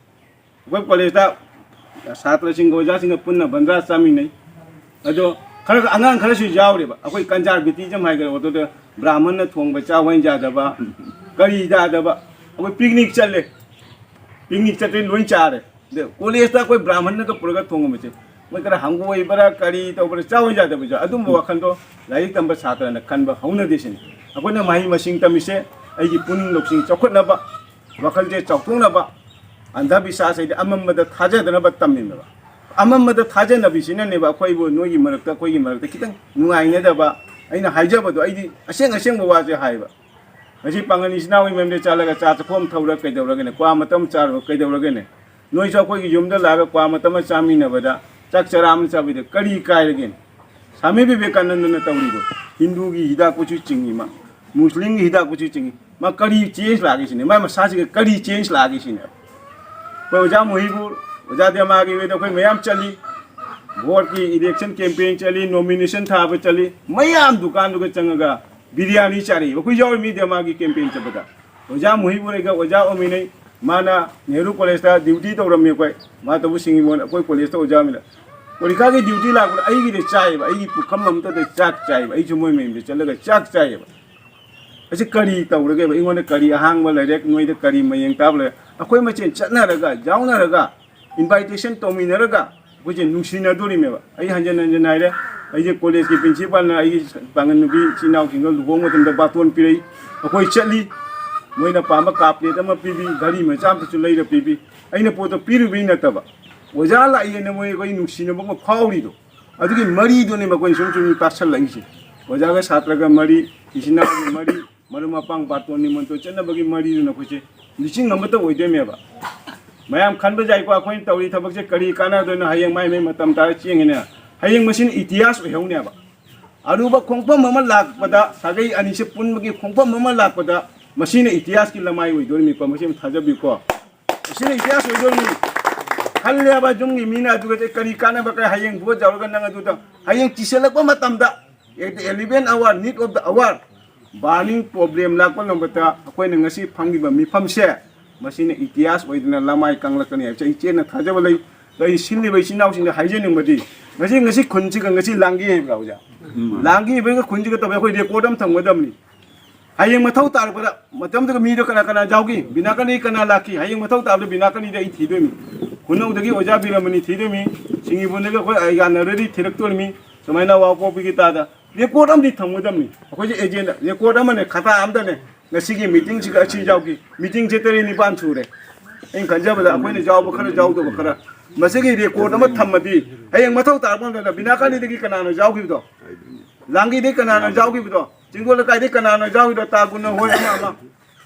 ꯑꯩꯈꯣꯏ ꯀꯣꯂꯦꯖꯇ ꯁꯥꯇ꯭ꯔꯁꯤꯡꯒ ꯑꯣꯖꯥꯁꯤꯡꯒ ꯄꯨꯟꯅ ꯕꯟꯗ꯭ꯔꯥ ꯆꯥꯃꯤꯟꯅꯩ꯫ ꯑꯗꯣ ꯈꯔ, ꯑꯉꯥꯡ ꯈꯔꯁꯨ ꯌꯥꯎꯔꯦꯕ, ꯑꯩꯈꯣꯏ ꯀꯟꯖꯥꯔꯕꯦꯇꯤꯖꯝ ꯍꯥꯏꯒꯗ꯭ꯔꯥ, ꯑꯗꯨꯗ ꯕ꯭ꯔꯥꯍꯃꯟꯅ ꯊꯣꯡꯕ ꯆꯥꯎ ꯍꯥꯏꯅ ꯌꯥꯗꯕ, ꯀꯔꯤ ꯌꯥꯗꯕ, ꯑꯩꯈꯣꯏ ꯄꯤꯛꯅꯤꯛ ꯆꯠꯂꯦ꯫ ꯄꯤꯛꯅꯤꯛ ꯆꯠꯄꯩ ꯂꯣꯏ ꯆꯥꯔꯦ꯫ ꯑꯗ ꯀꯣꯂꯦꯖꯇ ꯑꯩꯈꯣꯏ ꯕ꯭ꯔꯥꯍꯃꯟꯅꯒ ꯄꯨꯔꯒ ꯊꯣꯡꯉꯝꯕꯁꯦ, ꯃꯣꯏ ꯈꯔ ꯍꯪꯒꯣꯏꯕ꯭ꯔꯥ ꯀꯔꯤ ꯇꯧꯕ꯭ꯔꯥ, ꯆꯥꯎ ꯌꯥꯗꯕꯁꯨ, ꯑꯗꯨꯝꯕ ꯋꯥꯈꯜꯗꯣ ꯂꯥꯏꯔꯤꯛ ꯇꯝꯕ ꯁꯥꯇ꯭ꯔꯅ ꯈꯟꯕ ꯍꯧꯅꯗꯦ ꯁꯤꯅꯤ꯫ ꯑꯩꯈꯣꯏꯅ ꯃꯍꯩ ꯃꯁꯤꯡ ꯇꯝꯃꯤꯁꯦ ꯑꯩꯒꯤ ꯄꯨꯛꯅꯤꯡ ꯂꯧꯁꯤꯡ ꯆꯥꯎꯈꯠꯅꯕ, ꯋꯥꯈꯜꯁꯦ ꯆꯥꯎꯊꯣꯛꯅꯕ, ꯑꯟꯙꯕꯤꯁ꯭ꯋꯥꯁ ꯍꯥꯏꯗꯤ ꯑꯃꯝꯕꯗ ꯊꯥꯖꯗꯅꯕ ꯇꯝꯃꯤꯕ꯫ ꯑꯃꯝꯕꯗ ꯊꯥꯖꯅꯕꯤꯁꯤꯅꯅꯦꯕ ꯑꯩꯈꯣꯏꯕꯨ ꯅꯣꯏꯒꯤ ꯃꯔꯛꯇ, ꯑꯩꯈꯣꯏꯒꯤ ꯃꯔꯛꯇ ꯈꯤꯇꯪ ꯅꯨꯡꯉꯥꯏꯅꯗꯕ꯫ ꯑꯩꯅ ꯍꯥꯏꯖꯕꯗꯣ ꯑꯩꯗꯤ ꯑꯁꯦꯡ ꯑꯁꯦꯡꯕ ꯋꯥꯁꯦ ꯍꯥꯏꯕ꯫ ꯉꯁꯤ ꯄꯥꯡꯒꯜ ꯏꯆꯤꯟ ꯏꯅꯥꯎꯒꯤ ꯃꯌꯨꯝꯗ ꯆꯠꯂꯒ ꯆꯥ ꯆꯥꯛꯈꯣꯝ ꯊꯧꯔ ꯀꯩꯗꯧꯔꯒꯦꯅꯦ? ꯀ꯭ꯋꯥ ꯃꯇꯝ ꯆꯥꯔꯨꯔ ꯀꯩꯗꯧꯔꯒꯦꯅꯦ? ꯅꯣꯏꯁꯨ ꯑꯩꯈꯣꯏꯒꯤ ꯌꯨꯝꯗ ꯂꯥꯛꯑꯒ ꯀ꯭ꯋꯥ ꯃꯇꯝ ꯑꯃ ꯆꯥꯃꯤꯟꯅꯕꯗ, ꯆꯥꯛ ꯆꯔꯥ ꯑꯃ ꯆꯥꯕꯤꯗ ꯀꯔꯤ ꯀꯥꯏꯔꯒꯦꯅꯦ? ꯁ꯭ꯋꯥꯃꯤ ꯕꯤꯕꯦꯀꯥꯅꯟꯗꯅ ꯇꯧꯔꯤꯗꯣ ꯍꯤꯟꯗꯨꯒꯤ ꯍꯤꯗꯥꯛꯄꯨꯁꯨ ꯆꯤꯡꯉꯤ, ꯃꯥ ꯃꯨꯁꯂꯤꯝꯒꯤ ꯍꯤꯗꯥꯛꯄꯨꯁꯨ ꯆꯤꯡꯉꯤ꯫ ꯃꯥ ꯀꯔꯤ ꯆꯦꯟꯖ ꯂꯥꯛꯑꯒꯦ ꯁꯤꯅꯦ? ꯃꯥ ꯃꯁꯥꯁꯤꯒ ꯀꯔꯤ ꯆꯦꯟꯖ ꯂꯥꯛꯑꯒꯦ ꯁꯤꯅꯦ? ꯑꯩꯈꯣꯏ ꯑꯣꯖꯥ ꯃꯨꯍꯤꯕꯨꯔ, ꯑꯣꯖꯥ ꯗꯦꯃꯥꯒꯤ ꯑꯣꯏꯗ ꯑꯩꯈꯣꯏ ꯃꯌꯥꯝ ꯆꯠꯂꯤ꯫ ꯚꯣꯠꯀꯤ ꯏꯂꯦꯛꯁꯟ ꯀꯦꯝꯄꯦꯟ ꯆꯠꯂꯤ, ꯅꯣꯃꯤꯅꯦꯁꯟ ꯊꯥꯕ ꯆꯠꯂꯤ, ꯃꯌꯥꯝ ꯗꯨꯀꯥꯟꯗꯨꯒ ꯆꯪꯉꯒ ꯕꯤꯔꯌꯥꯅꯤ ꯆꯥꯔꯛꯏ꯫ ꯑꯩꯈꯣꯏ ꯌꯥꯎꯔꯤ ꯃꯤ ꯗꯦꯃꯥꯒꯤ ꯀꯦꯝꯄꯦꯟ ꯆꯠꯄꯗ꯫ ꯑꯣꯖꯥ ꯃꯨꯍꯤꯕꯨꯔꯩꯒ ꯑꯣꯖꯥ ꯑꯣꯃꯤꯅꯩ, ꯃꯥꯅ ꯅꯦꯍꯔꯨ ꯀꯣꯂꯦꯖꯇ ꯗ꯭ꯌꯨꯇꯤ ꯇꯧꯔꯝꯃꯤ ꯑꯩꯈꯣꯏ꯫ ꯃꯥ ꯇꯧꯕꯨ ꯁꯤꯡꯉꯤꯃꯣꯟ ꯑꯩꯈꯣꯏ ꯀꯣꯂꯦꯖꯇ ꯑꯣꯖꯥ ꯑꯣꯏꯅ꯫ ꯄꯣꯔꯤꯈꯥꯒꯤ ꯗ꯭ꯌꯨꯇꯤ ꯂꯥꯛꯄꯗ ꯑꯩꯒꯤꯗ ꯆꯥꯏꯌꯦꯕ, ꯑꯩꯒꯤ ꯄꯨꯈꯝ ꯑꯃꯠꯇꯗ ꯆꯥꯛ ꯆꯥꯏꯌꯦꯕ, ꯑꯩꯁꯨ ꯃꯣꯏ ꯃꯌꯨꯝꯗ ꯆꯠꯂꯒ ꯆꯥꯛ ꯆꯥꯏꯌꯦꯕ꯫ ꯑꯁꯤ ꯀꯔꯤ ꯇꯧꯔꯒꯦꯕ? ꯑꯩꯉꯣꯟꯗ ꯀꯔꯤ ꯑꯍꯥꯡꯕ ꯂꯩꯔꯦ? ꯅꯣꯏꯗ ꯀꯔꯤ ꯃꯌꯦꯡ ꯇꯥꯕ ꯂꯩꯔꯦ? ꯑꯩꯈꯣꯏ ꯃꯁꯦꯟ ꯆꯠꯅꯔꯒ, ꯌꯥꯎꯅꯔꯒ, ꯏꯟꯚꯥꯏꯇꯦꯁꯟ ꯇꯧꯃꯤꯟꯅꯔꯒ ꯑꯩꯈꯣꯏꯁꯦ ꯅꯨꯡꯁꯤꯅꯗꯣꯔꯤꯃꯦꯕ꯫ ꯑꯩ ꯍꯟꯖꯟ ꯍꯟꯖꯟ ꯍꯥꯏꯔꯦ, ꯑꯩꯁꯦ ꯀꯣꯂꯦꯖꯀꯤ ꯄ꯭ꯔꯤꯟꯁꯤꯄꯥꯜꯅ ꯑꯩꯒꯤ ꯄꯥꯡꯒꯜ ꯅꯨꯄꯤ ꯏꯆꯤꯟ ꯏꯅꯥꯎꯁꯤꯡꯒ ꯂꯨꯍꯣꯡꯕ ꯃꯇꯝꯗ ꯕꯥꯇꯣꯟ ꯄꯤꯔꯛꯏ꯫ ꯑꯩꯈꯣꯏ ꯆꯠꯂꯤ, ꯃꯣꯏꯅ ꯄꯥꯝꯕ ꯀꯥ ꯄ꯭ꯂꯦꯠ ꯑꯃ ꯄꯤꯕꯤ, ꯘꯔꯤ ꯃꯆꯥ ꯑꯃꯇꯁꯨ ꯂꯩꯔ ꯄꯤꯕꯤ꯫ ꯑꯩꯅ ꯄꯣꯠꯇꯣ ꯄꯤꯔꯨꯕꯩ ꯅꯠꯇꯕ, ꯑꯣꯖꯥ ꯂꯥꯛꯏꯅ ꯃꯣꯏ ꯑꯩꯈꯣꯏ ꯅꯨꯡꯁꯤꯅꯕ ꯑꯃ ꯐꯥꯎꯔꯤꯗꯣ, ꯑꯗꯨꯒꯤ ꯃꯔꯤꯗꯨꯅꯦꯕ ꯑꯩꯈꯣꯏꯅ ꯁꯨꯝ ꯁꯨꯝ ꯇꯥꯁꯜꯂꯛꯏꯁꯦ꯫ ꯑꯣꯖꯥꯒ ꯁꯥꯇ꯭ꯔꯒ ꯃꯔꯤ, ꯏꯆꯤꯟ ꯏꯅꯥꯎꯒꯤ ꯃꯔꯤ, ꯃꯔꯨꯞ ꯃꯄꯥꯡ ꯕꯥꯇꯣꯟ ꯅꯤꯃꯟꯇꯣꯟ ꯆꯠꯅꯕꯒꯤ ꯃꯔꯤꯗꯨꯅ ꯑꯩꯈꯣꯏꯁꯦ ꯂꯤꯁꯤꯡ ꯑꯃꯠꯇ ꯑꯣꯏꯗꯣꯏꯅꯦꯕ꯫ ꯃꯌꯥꯝ ꯈꯟꯕ ꯌꯥꯏꯀꯣ, ꯑꯩꯈꯣꯏꯅ ꯇꯧꯔꯤ ꯊꯕꯛꯁꯦ ꯀꯔꯤ ꯀꯥꯟꯅꯗꯣꯏꯅꯣ, ꯍꯌꯦꯡ ꯃꯥꯏ ꯃꯥꯏ ꯃꯇꯝ ꯇꯥꯔ ꯆꯦꯡꯉꯤꯅꯦ꯫ ꯍꯌꯦꯡ ꯃꯁꯤꯅ ꯏꯇꯤꯍꯥꯁ ꯑꯣꯏꯍꯧꯅꯦꯕ꯫ ꯑꯔꯨꯕ ꯈꯣꯡꯐꯝ ꯑꯃ ꯂꯥꯛꯄꯗ, ꯁꯥꯒꯩ ꯑꯅꯤꯁꯦ ꯄꯨꯟꯕꯒꯤ ꯈꯣꯡꯐꯝ ꯑꯃ ꯂꯥꯛꯄꯗ, ꯃꯁꯤꯅ ꯏꯇꯤꯍꯥꯁꯀꯤ ꯂꯃꯥꯏ ꯑꯣꯏꯗꯣꯔꯤꯅꯤꯀꯣ, ꯃꯁꯤ ꯑꯃ ꯊꯥꯖꯕꯤꯌꯨꯀꯣ꯫ ꯃꯁꯤꯅ ꯏꯇꯤꯍꯥꯁ ꯑꯣꯏꯗꯣꯔꯤꯅꯤ꯫ ꯈꯜꯂꯦꯕ ꯌꯨꯝꯒꯤ ꯃꯤꯅ, ꯑꯗꯨꯒ ꯀꯔꯤ ꯀꯥꯟꯅꯕ, ꯀꯔꯤ ꯍꯌꯦꯡ ꯚꯣꯠ ꯌꯥꯎꯔꯒ ꯅꯪ ꯑꯗꯨꯗ, ꯍꯌꯦꯡ ꯆꯤꯁꯜꯂꯛꯄ ꯃꯇꯝꯗ, at the eleven hour, need of the hour, burning problem ꯂꯥꯛꯄ ꯉꯝꯕꯗ ꯑꯩꯈꯣꯏꯅ ꯉꯁꯤ ꯐꯪꯂꯤꯕ ꯃꯤꯐꯝꯁꯦ, ꯃꯁꯤꯅ ꯏꯇꯤꯍꯥꯁ ꯑꯣꯏꯗꯅ ꯂꯃꯥꯏ ꯀꯪꯂꯛꯀꯅꯤ ꯍꯥꯏꯕꯁꯦ ꯑꯩ ꯆꯦꯠꯅ ꯊꯥꯖꯕ ꯂꯩ꯫ ꯑꯗꯣ ꯑꯩ ꯁꯤꯜꯂꯤꯕ ꯏꯆꯤꯟ ꯏꯅꯥꯎꯁꯤꯡꯗ ꯍꯥꯏꯖꯅꯤꯡꯕꯗꯤ, ꯉꯁꯤ, ꯉꯁꯤ ꯈꯨꯟꯁꯤꯒ ꯉꯁꯤ ꯂꯥꯡꯒꯤ ꯍꯥꯏꯕ꯭ꯔꯥ ꯑꯣꯖꯥ? ꯂꯥꯡꯒꯤ ꯍꯥꯏꯕꯒ ꯈꯨꯟꯁꯤꯒ ꯇꯧꯕ ꯑꯩꯈꯣꯏ ꯔꯦꯀꯣꯔꯗ ꯑꯃ ꯊꯝꯒꯗꯕꯅꯤ꯫ ꯍꯌꯦꯡ ꯃꯊꯧ ꯇꯥꯔꯛꯄꯗ ꯃꯇꯝꯗꯨꯒ ꯃꯤꯗꯣ ꯀꯅꯥ ꯀꯅꯥ ꯌꯥꯎꯈꯤ, ꯕꯤꯅꯥꯀꯅꯤ ꯀꯅꯥ ꯂꯥꯛꯈꯤ, ꯍꯌꯦꯡ ꯃꯊꯧ ꯇꯥꯕꯗ ꯕꯤꯅꯥꯀꯅꯤꯗ ꯑꯩ ꯊꯤꯗꯣꯏꯅꯤ꯫ ꯈꯨꯅꯧꯗꯒꯤ ꯑꯣꯖꯥ ꯕꯤꯔꯃꯅꯤ ꯊꯤꯗꯣꯏꯅꯤ, ꯁꯤꯡꯖꯤꯕꯨꯟꯗꯒꯤ ꯑꯩꯈꯣꯏ ꯑꯩꯒꯥꯟꯅꯔꯗꯤ ꯊꯤꯔꯛꯇꯣꯔꯤꯃꯤ꯫ ꯁꯨꯃꯥꯏꯅ ꯋꯥ ꯄꯣꯛꯄꯤꯒꯤ ꯇꯥꯗ ꯔꯦꯀꯣꯔꯗ ꯑꯃꯗꯤ ꯊꯝꯒꯗꯕꯅꯤ꯫ ꯑꯩꯈꯣꯏꯁꯦ ꯑꯦꯖꯦꯟꯗ ꯔꯦꯀꯣꯔꯗ ꯑꯃꯅꯦ, ꯈꯇꯥ ꯑꯃꯗꯅꯦ, ꯉꯁꯤꯒꯤ ꯃꯤꯇꯤꯡꯁꯤꯒ ꯑꯁꯤ ꯌꯥꯎꯈꯤ, ꯃꯤꯇꯤꯡꯁꯦ ꯇꯔꯦꯠ ꯅꯤꯄꯥꯟ ꯁꯨꯔꯦ꯫ ꯑꯩꯅ ꯈꯟꯖꯕꯗ ꯑꯩꯈꯣꯏꯅ ꯌꯥꯎꯕ ꯈꯔ ꯌꯥꯎꯗꯕ ꯈꯔ, ꯃꯁꯤꯒꯤ ꯔꯦꯀꯣꯔꯗ ꯑꯃ ꯊꯝꯃꯗꯤ ꯍꯌꯦꯡ ꯃꯊꯧ ꯇꯥꯔꯛꯄ ꯃꯇꯝꯗ ꯕꯤꯅꯥꯀꯥꯅꯤꯗꯒꯤ ꯀꯅꯥꯅ ꯌꯥꯎꯈꯤꯕꯗꯣ, ꯂꯥꯡꯒꯤꯗꯒꯤ ꯀꯅꯥꯅ ꯌꯥꯎꯈꯤꯕꯗꯣ, ꯆꯤꯡꯗꯣꯜ ꯂꯩꯀꯥꯏꯗꯒꯤ ꯀꯅꯥꯅ ꯌꯥꯎꯈꯤꯕꯗꯣ, ꯇꯥ ꯒꯨꯟꯅ ꯍꯣꯏ ꯑꯃ ꯑꯃ,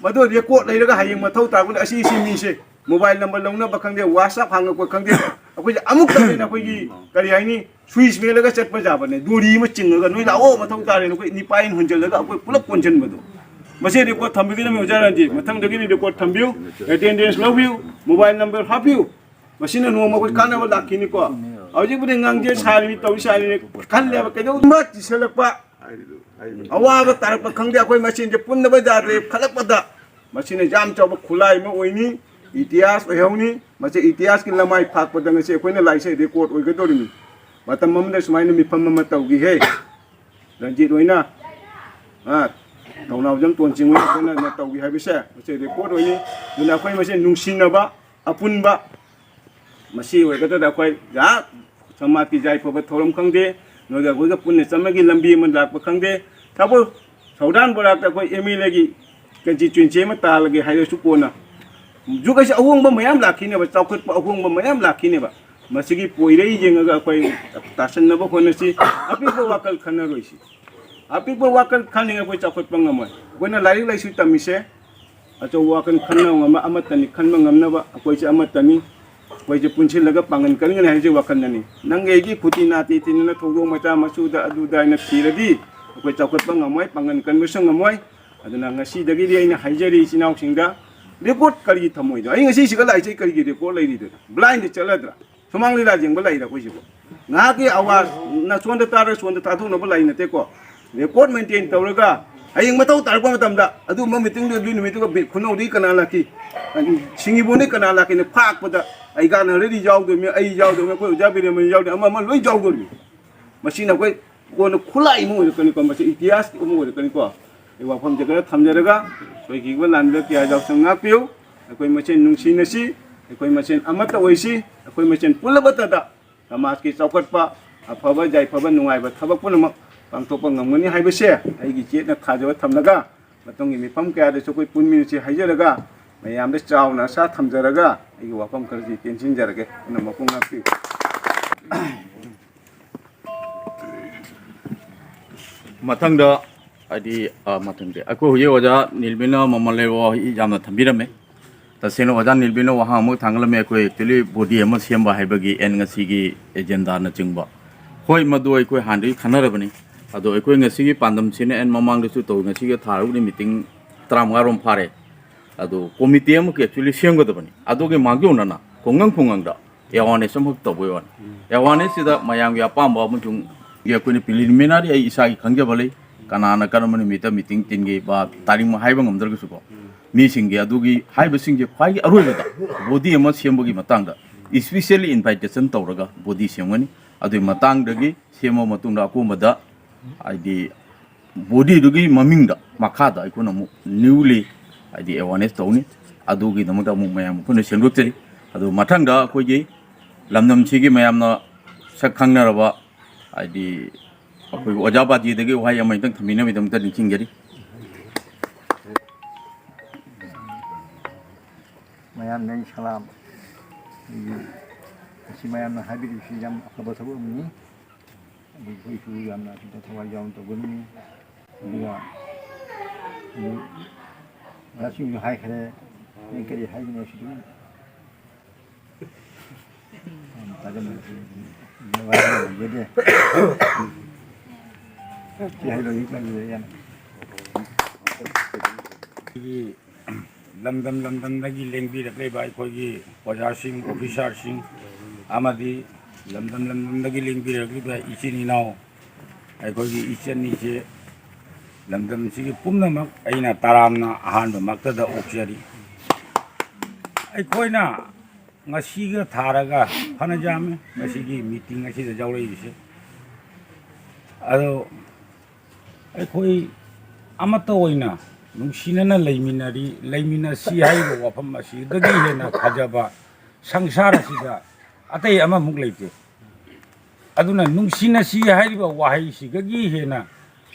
ꯃꯗꯨ ꯔꯦꯀꯣꯔꯗ ꯂꯩꯔꯒ ꯍꯌꯦꯡ ꯃꯊꯧ ꯇꯥꯔꯛꯄꯗ ꯑꯁꯤ ꯁꯤ ꯃꯤꯁꯦ ꯃꯣꯕꯥꯏꯜ ꯅꯝꯕꯔ ꯂꯧꯅꯕ ꯈꯪꯗꯦ, ꯋꯥꯆꯞ ꯍꯥꯡꯉꯛꯄ ꯈꯪꯗꯦ, ꯑꯩꯈꯣꯏꯁꯦ ꯑꯃꯨꯛꯇ ꯍꯦꯟꯅ ꯑꯩꯈꯣꯏꯒꯤ ꯀꯔꯤ ꯍꯥꯏꯅꯤ, ꯁ꯭ꯋꯤꯁ ꯃꯦꯜꯂꯒ ꯆꯠꯄ ꯌꯥꯕꯅꯦ꯫ ꯗꯣꯔꯤ ꯑꯃ ꯆꯤꯡꯉꯒ ꯅꯣꯏ ꯂꯥꯛꯑꯣ ꯃꯊꯧ ꯇꯥꯔꯦꯅ ꯑꯩꯈꯣꯏ ꯅꯤꯄꯥꯏꯅ ꯍꯨꯟꯖꯜꯂꯒ ꯑꯩꯈꯣꯏ ꯄꯨꯂꯞ ꯀꯣꯟꯁꯤꯟꯕꯗꯣ꯫ ꯃꯁꯤ ꯔꯦꯀꯣꯔꯗ ꯊꯝꯕꯤꯒꯗꯕꯅꯤ ꯑꯣꯖꯥ ꯔꯟꯖꯤꯠ꯫ ꯃꯊꯪꯗꯒꯤꯗꯤ ꯔꯦꯀꯣꯔꯗ ꯊꯝꯕꯤꯌꯨ, ꯑꯦꯇꯦꯟꯗꯦꯟꯁ ꯂꯧꯕꯤꯌꯨ, ꯃꯣꯕꯥꯏꯜ ꯅꯝꯕꯔ ꯍꯥꯞꯄꯤꯌꯨ꯫ ꯃꯁꯤꯅ ꯅꯣꯡꯃ ꯑꯩꯈꯣꯏ ꯀꯥꯟꯅꯕ ꯂꯥꯛꯈꯤꯅꯤꯀꯣ꯫ ꯍꯧꯖꯤꯛꯄꯨꯗꯤ ꯉꯥꯡꯖꯦ ꯁꯥꯔꯤꯅꯤ, ꯇꯧꯔꯤ ꯁꯥꯔꯤꯅꯤ, ꯈꯜꯂꯦꯕ ꯀꯩꯗꯧꯕ ꯆꯤꯁꯜꯂꯛꯄ, ꯑꯋꯥꯕ ꯇꯥꯔꯛꯄ ꯈꯪꯗꯦ, ꯑꯩꯈꯣꯏ ꯃꯁꯦꯟꯁꯦ ꯄꯨꯟꯅꯕ ꯌꯥꯗ꯭ꯔꯦ ꯈꯜꯂꯛꯄꯗ ꯃꯁꯤꯅ ꯌꯥꯝ ꯆꯥꯎꯕ ꯈꯨꯠꯂꯥꯏ ꯑꯃ ꯑꯣꯏꯅꯤ꯫ ꯏꯇꯤꯍꯥꯁ ꯑꯣꯏꯍꯧꯅꯤ꯫ ꯃꯁꯤ ꯏꯇꯤꯍꯥꯁꯀꯤ ꯂꯃꯥꯏ ꯐꯥꯛꯄꯗ ꯉꯁꯤ ꯑꯩꯈꯣꯏꯅ ꯂꯥꯏꯁꯦ ꯔꯦꯀꯣꯔꯠ ꯑꯣꯏꯒꯗꯧꯔꯤꯅꯤ꯫ ꯃꯇꯝ ꯑꯃꯗ ꯁꯨꯃꯥꯏꯅ ꯃꯤꯐꯝ ꯑꯃ ꯇꯧꯈꯤꯍꯦ, ꯔꯟꯖꯤꯠ ꯍꯣꯏꯅ, ꯑ, ꯊꯧꯅꯥꯎꯖꯝ ꯇꯣꯟꯆꯤꯡ ꯍꯣꯏꯅ ꯇꯧꯈꯤ ꯍꯥꯏꯕꯁꯦ ꯃꯁꯤ ꯔꯦꯀꯣꯔꯠ ꯑꯣꯏꯅꯤ꯫ ꯑꯗꯨꯅ ꯑꯩꯈꯣꯏ ꯃꯁꯦꯟ ꯅꯨꯡꯁꯤꯅꯕ, ꯑꯄꯨꯟꯕ, ꯃꯁꯤ ꯑꯣꯏꯒꯗ꯭ꯔꯥ? ꯑꯩꯈꯣꯏ ꯉꯥꯏꯍꯥꯛ ꯁꯃꯥꯖꯀꯤ ꯌꯥꯏꯐꯕ ꯊꯧꯔꯝ ꯈꯪꯗꯦ, ꯅꯣꯏꯒ ꯑꯩꯈꯣꯏꯒ ꯄꯨꯟꯅ ꯆꯠꯃꯒꯤ ꯂꯝꯕꯤ ꯑꯃ ꯂꯥꯛꯄ ꯈꯪꯗꯦ, ꯊꯕꯛ ꯊꯧꯗꯥꯟ ꯕꯣꯔꯥꯛꯇ ꯑꯩꯈꯣꯏ ꯑꯦꯝ ꯑꯦꯜ ꯑꯦꯒꯤ ꯀꯟꯁꯇꯤꯇ꯭ꯋꯦꯟꯁꯤ ꯑꯃ ꯇꯥꯍꯜꯂꯒꯦ ꯍꯥꯏꯔꯁꯨ ꯀꯣꯟꯅ ꯍꯧꯖꯤꯛ ꯑꯩꯁꯦ ꯑꯍꯣꯡꯕ ꯃꯌꯥꯝ ꯂꯥꯛꯈꯤꯅꯦꯕ, ꯆꯥꯎꯈꯠꯄ ꯑꯍꯣꯡꯕ ꯃꯌꯥꯝ ꯂꯥꯛꯈꯤꯅꯦꯕ꯫ ꯃꯁꯤꯒꯤ ꯄꯣꯏꯔꯩ ꯌꯦꯡꯉꯒ ꯑꯩꯈꯣꯏ ꯇꯥꯁꯟꯅꯕ ꯍꯣꯠꯅꯁꯤ꯫ ꯑꯄꯤꯛꯄ ꯋꯥꯈꯜ ꯈꯟꯅꯔꯣꯏꯁꯤ꯫ ꯑꯄꯤꯛꯄ ꯋꯥꯈꯜ ꯈꯟꯅꯤꯡꯉ ꯑꯩꯈꯣꯏ ꯆꯥꯎꯈꯠꯄ ꯉꯝꯃꯣꯏ꯫ ꯑꯩꯈꯣꯏꯅ ꯂꯥꯏꯔꯤꯛ ꯂꯥꯏꯁꯨ ꯇꯝꯃꯤꯁꯦ ꯑꯆꯧꯕ ꯋꯥꯈꯜ ꯈꯟꯅꯕ ꯉꯝꯕ ꯑꯃꯠꯇꯅꯤ, ꯈꯟꯕ ꯉꯝꯅꯕ ꯑꯩꯈꯣꯏꯁꯦ ꯑꯃꯠꯇꯅꯤ꯫ ꯑꯩꯈꯣꯏꯁꯦ ꯄꯨꯟꯁꯤꯜꯂꯒ ꯄꯥꯡꯒꯟ ꯀꯟꯒꯅꯤ ꯍꯥꯏꯕꯁꯦ ꯋꯥꯈꯜꯗꯅꯤ꯫ ꯅꯪꯒꯤ ꯑꯩꯒꯤ ꯈꯨꯇꯤ ꯅꯥꯇꯤ ꯊꯤꯅꯅ ꯊꯧꯗꯣꯛ ꯃꯆꯥ ꯃꯁꯨꯗ ꯑꯗꯨꯗ ꯍꯥꯏꯅ ꯊꯤꯔꯗꯤ ꯑꯩꯈꯣꯏ ꯆꯥꯎꯈꯠꯄ ꯉꯝꯃꯣꯏ, ꯄꯥꯡꯒꯟ ꯀꯟꯕꯁꯨ ꯉꯝꯃꯣꯏ꯫ ꯑꯗꯨꯅ ꯉꯁꯤꯗꯒꯤꯗꯤ ꯑꯩꯅ ꯍꯥꯏꯖꯔꯤ ꯏꯆꯤꯟ ꯏꯅꯥꯎꯁꯤꯡꯗ, ꯔꯦꯀꯣꯔꯠ ꯀꯔꯤꯒꯤ ꯊꯝꯃꯣꯏꯗꯣ? ꯑꯩ ꯉꯁꯤꯁꯤꯒ ꯂꯥꯛꯏꯁꯦ ꯑꯩ ꯀꯔꯤꯒꯤ ꯔꯦꯀꯣꯔꯠ ꯂꯩꯔꯤꯗꯣꯏꯅꯣ? ꯕ꯭ꯂꯥꯏꯟꯗ ꯆꯠꯂꯗ꯭ꯔꯥ? ꯁꯨꯃꯥꯡ ꯂꯤꯂꯥ ꯌꯦꯡꯕ ꯂꯩꯔ ꯑꯩꯈꯣꯏꯁꯤꯕꯨ? ꯉꯥꯏꯍꯥꯛꯀꯤ ꯑꯋꯥꯖ ꯅꯁꯣꯟꯗ ꯇꯥꯔꯒ ꯁꯣꯟꯗ ꯊꯥꯗꯣꯛꯅꯕ ꯂꯩ ꯅꯠꯇꯦꯀꯣ꯫ ꯔꯦꯀꯣꯔꯠ ꯃꯦꯟꯇꯦꯟ ꯇꯧꯔꯒ ꯍꯌꯦꯡ ꯃꯊꯧ ꯇꯥꯔꯛꯄ ꯃꯇꯝꯗ ꯑꯗꯨꯒꯨꯝꯕ ꯃꯤꯇꯤꯡꯗꯨ, ꯑꯗꯨꯒꯤ ꯅꯨꯃꯤꯠꯇꯨꯒ ꯕꯤ-, ꯈꯨꯅꯧꯗꯒꯤ ꯀꯅꯥ ꯂꯥꯛꯈꯤ? ꯁꯤꯡꯖꯤꯕꯨꯡꯗꯒꯤ ꯀꯅꯥ ꯂꯥꯛꯈꯤꯅ ꯐꯥꯛꯄꯗ ꯑꯩ ꯒꯥꯅ ꯔꯦꯗꯤ ꯌꯥꯎꯗꯣꯏꯅꯤ, ꯑꯩ ꯌꯥꯎꯗꯣꯏꯅꯤ, ꯑꯩꯈꯣꯏ ꯑꯣꯖꯥ ꯕꯤꯔꯦꯝꯕꯅ ꯌꯥꯎꯗꯣꯏꯅꯤ, ꯑꯃ ꯑꯃ ꯂꯣꯏ ꯌꯥꯎꯗꯣꯔꯤꯃꯤ꯫ ꯃꯁꯤꯅ ꯑꯩꯈꯣꯏ ꯀꯣꯟꯅ ꯈꯨꯠꯂꯥꯏ ꯑꯃ ꯑꯣꯏꯔꯛꯀꯅꯤꯀꯣ, ꯃꯁꯤ ꯏꯇꯤꯍꯥꯁꯀꯤ ꯑꯃ ꯑꯣꯏꯔꯛꯀꯅꯤꯀꯣ꯫ ꯑꯩ ꯋꯥꯐꯝꯁꯦ ꯈꯔ ꯊꯝꯖꯔꯒ, ꯁꯣꯏꯈꯤꯕ ꯂꯥꯟꯕ ꯀꯌꯥ ꯌꯥꯎꯁꯪ ꯉꯥꯛꯄꯤꯌꯨ꯫ ꯑꯩꯈꯣꯏ ꯃꯁꯦꯟ ꯅꯨꯡꯁꯤꯅꯁꯤ, ꯑꯩꯈꯣꯏ ꯃꯁꯦꯟ ꯑꯃꯠꯇ ꯑꯣꯏꯁꯤ, ꯑꯩꯈꯣꯏ ꯃꯁꯦꯟ ꯄꯨꯜꯂꯕꯇꯗ ꯁꯃꯥꯖꯀꯤ ꯆꯥꯎꯈꯠꯄ, ꯑꯐꯕ ꯌꯥꯏꯐꯕ ꯅꯨꯡꯉꯥꯏꯕ ꯊꯕꯛ ꯄꯨꯝꯅꯃꯛ ꯄꯥꯡꯊꯣꯛꯄ ꯉꯝꯒꯅꯤ ꯍꯥꯏꯕꯁꯦ ꯑꯩꯒꯤ ꯆꯦꯠꯅ ꯊꯥꯖꯕ ꯊꯝꯂꯒ, ꯃꯇꯨꯡꯒꯤ ꯃꯤꯐꯝ ꯀꯌꯥꯗꯁꯨ ꯑꯩꯈꯣꯏ ꯄꯨꯟꯃꯤꯟꯅꯁꯤ ꯍꯥꯏꯖꯔꯒ, ꯃꯌꯥꯝꯗ ꯆꯥꯎꯅ ꯑꯁꯥ ꯊꯝꯖꯔꯒ ꯑꯩꯒꯤ ꯋꯥꯐꯝ ꯈꯔꯁꯤ ꯇꯦꯟꯁꯤꯟꯖꯔꯒꯦ꯫ ꯑꯗꯨꯅ ꯃꯄꯨꯡ ꯉꯥꯛꯄꯤꯌꯨ꯫ ꯃꯊꯪꯗ, ꯍꯥꯏꯗꯤ, ꯑ, ꯃꯊꯪꯗꯤ ꯑꯩꯈꯣꯏ ꯍꯧꯖꯤꯛ ꯑꯣꯖꯥ ꯅꯤꯜꯕꯤꯅ ꯃꯃꯜ ꯂꯩꯕ ꯋꯥꯍꯩ ꯌꯥꯝꯅ ꯊꯝꯕꯤꯔꯝꯃꯦ꯫ ꯇꯁꯦꯡꯅ ꯑꯣꯖꯥ ꯅꯤꯜꯕꯤꯅ ꯋꯥꯍꯪ ꯑꯃ ꯊꯥꯡꯒꯠꯂꯝꯃꯦ, ꯑꯩꯈꯣꯏ actually body ꯑꯃ ꯁꯦꯝꯕ ꯍꯥꯏꯕꯒꯤ ꯑꯦꯟ ꯉꯁꯤꯒꯤ ꯑꯦꯖꯦꯟꯗꯥꯅꯆꯤꯡꯕ꯫ ꯍꯣꯏ, ꯃꯗꯨ ꯑꯩꯈꯣꯏ ꯍꯥꯟꯅꯗꯒꯤ ꯈꯟꯅꯔꯕꯅꯤ꯫ ꯑꯗꯣ ꯑꯩꯈꯣꯏ ꯉꯁꯤꯒꯤ ꯄꯥꯟꯗꯝꯁꯤꯅ ꯑꯦꯟ ꯃꯃꯥꯡꯗꯁꯨ ꯇꯧ, ꯉꯁꯤꯒ ꯊꯥꯔꯨꯕꯅꯤ, ꯃꯤꯇꯤꯡ ꯇꯔꯥꯃꯉꯥꯔꯣꯝ ꯐꯥꯔꯦ꯫ ꯑꯗꯣ ꯀꯣꯃꯤꯇꯤ ꯑꯃꯈꯛ actually ꯁꯦꯝꯒꯗꯕꯅꯤ꯫ ꯑꯗꯨꯒꯤ ꯃꯥꯡꯖꯧꯅꯅ ꯈꯨꯡꯒꯪ ꯈꯨꯡꯒꯪꯗ awareness ꯑꯃꯈꯛ ꯇꯧꯕꯩ ꯋꯥꯅꯤ꯫ Awareness ꯁꯤꯗ ꯃꯌꯥꯝꯒꯤ ꯑꯄꯥꯝꯕ ꯑꯃꯁꯨꯡ ꯑꯩꯈꯣꯏꯅ preliminary ꯑꯩ ꯏꯁꯥꯒꯤ ꯈꯪꯖꯕ ꯂꯩ꯫ ꯀꯅꯥꯅ ꯀꯔꯝꯕ ꯅꯨꯃꯤꯠꯇ ꯃꯤꯇꯤꯡ ꯇꯤꯟꯒꯦ, ꯕꯥ, ꯇꯥꯔꯤꯛ ꯑꯃ ꯍꯥꯏꯕ ꯉꯝꯗ꯭ꯔꯒꯁꯨꯀꯣ, ꯃꯤꯁꯤꯡꯒꯤ ꯑꯗꯨꯒꯤ ꯍꯥꯏꯕꯁꯤꯡꯁꯦ ꯈ꯭ꯋꯥꯏꯒꯤ ꯑꯔꯣꯏꯕꯗ ꯕꯣꯗꯤ ꯑꯃ ꯁꯦꯝꯕꯒꯤ ꯃꯇꯥꯡꯗ specially invitation ꯇꯧꯔꯒ ꯕꯣꯗꯤ ꯁꯦꯝꯒꯅꯤ꯫ ꯑꯗꯨꯒꯤ ꯃꯇꯥꯡꯗꯒꯤ ꯁꯦꯝꯃ ꯃꯇꯨꯡꯗ ꯑꯀꯣꯟꯕꯗ ꯍꯥꯏꯗꯤ ꯕꯣꯗꯤꯗꯨꯒꯤ ꯃꯃꯤꯡꯗ ꯃꯈꯥꯗ ꯑꯩꯈꯣꯏꯅ ꯑꯃꯨꯛ ꯅ꯭ꯌꯨꯂꯤ ꯍꯥꯏꯗꯤ ꯑꯦꯋꯥꯔꯅꯦꯁ ꯇꯧꯅꯤ꯫ ꯑꯗꯨꯒꯤꯗꯃꯛꯇ ꯑꯃꯨꯛ ꯃꯌꯥꯝ ꯑꯩꯈꯣꯏꯅ ꯁꯦꯝꯗꯣꯛꯆꯔꯤ꯫ ꯑꯗꯨ ꯃꯊꯪꯗ ꯑꯩꯈꯣꯏꯒꯤ ꯂꯝꯗꯝꯁꯤꯒꯤ ꯃꯌꯥꯝꯅ ꯁꯛ ꯈꯪꯅꯔꯕ ꯍꯥꯏꯗꯤ ꯑꯩꯈꯣꯏꯒꯤ ꯑꯣꯖꯥ ꯕꯥꯖꯤꯗꯒꯤ ꯋꯥꯍꯩ ꯑꯃ ꯍꯦꯛꯇꯪ ꯊꯝꯕꯤꯅꯕꯒꯤꯗꯃꯛꯇ ꯅꯤꯡꯁꯤꯡꯖꯔꯤ꯫ ꯃꯌꯥꯝꯗ ꯑꯩ ꯁꯂꯥꯝ꯫ ꯑꯩꯒꯤ ꯃꯁꯤ ꯃꯌꯥꯝꯅ ꯍꯥꯏꯕꯤꯔꯤꯕꯁꯤ ꯌꯥꯝ ꯑꯐꯕ ꯊꯕꯛ ꯑꯃꯅꯤ꯫ ꯑꯗꯨ ꯑꯩꯈꯣꯏꯁꯨ ꯌꯥꯝꯅ ꯑꯁꯤꯗ ꯊꯋꯥꯏ ꯌꯥꯎꯅ ꯇꯧꯒꯅꯤ꯫ ꯑꯗꯨꯒ ꯑꯗꯨ ꯑꯣꯖꯥꯁꯤꯡꯁꯨ ꯍꯥꯏꯈ꯭ꯔꯦ꯫ ꯑꯩ ꯀꯔꯤ ꯍꯥꯏꯒꯅꯤ ꯁꯤꯗꯤ ꯌꯥꯝ ꯇꯥꯖꯅꯤꯡꯗꯦ꯫ ꯁꯤ ꯍꯥꯏꯔꯣꯏ, ꯌꯥꯝ ꯂꯝꯗꯝ ꯂꯝꯗꯝꯗꯒꯤ ꯂꯦꯡꯕꯤꯔꯛꯂꯤꯕ ꯑꯩꯈꯣꯏꯒꯤ ꯑꯣꯖꯥꯁꯤꯡ, ꯑꯣꯐꯤꯁꯥꯔꯁꯤꯡ ꯑꯃꯗꯤ ꯂꯝꯗꯝ ꯂꯝꯗꯝꯗꯒꯤ ꯂꯦꯡꯕꯤꯔꯛꯂꯤꯕ ꯏꯆꯤꯟ ꯏꯅꯥꯎ, ꯑꯩꯈꯣꯏꯒꯤ ꯏꯆꯟ ꯏꯆꯦ, ꯂꯝꯗꯝꯁꯤꯒꯤ ꯄꯨꯝꯅꯃꯛ ꯑꯩꯅ ꯇꯔꯥꯝꯅ ꯑꯍꯥꯟꯕꯃꯛꯇꯗ ꯑꯣꯛꯆꯔꯤ꯫ ꯑꯩꯈꯣꯏꯅ ꯉꯁꯤꯒ ꯊꯥꯔꯒ ꯐꯅ ꯌꯥꯝꯃꯤ ꯉꯁꯤꯒꯤ ꯃꯤꯇꯤꯡ ꯑꯁꯤꯗ ꯌꯥꯎꯔꯛꯏꯁꯦ꯫ ꯑꯗꯣ ꯑꯩꯈꯣꯏ ꯑꯃꯠꯇ ꯑꯣꯏꯅ ꯅꯨꯡꯁꯤꯅꯅ ꯂꯩꯃꯤꯟꯅꯔꯤ, ꯂꯩꯃꯤꯟꯅꯁꯤ ꯍꯥꯏꯔꯤꯕ ꯋꯥꯐꯝ ꯑꯁꯤꯗꯒꯤ ꯍꯦꯟꯅ ꯐꯖꯕ ꯁꯪꯁꯥꯔ ꯑꯁꯤꯗ ꯑꯇꯩ ꯑꯃꯃꯨꯛ ꯂꯩꯇꯦ꯫ ꯑꯗꯨꯅ ꯅꯨꯡꯁꯤꯅꯁꯤ ꯍꯥꯏꯔꯤꯕ ꯋꯥꯍꯩꯁꯤꯗꯒꯤ ꯍꯦꯟꯅ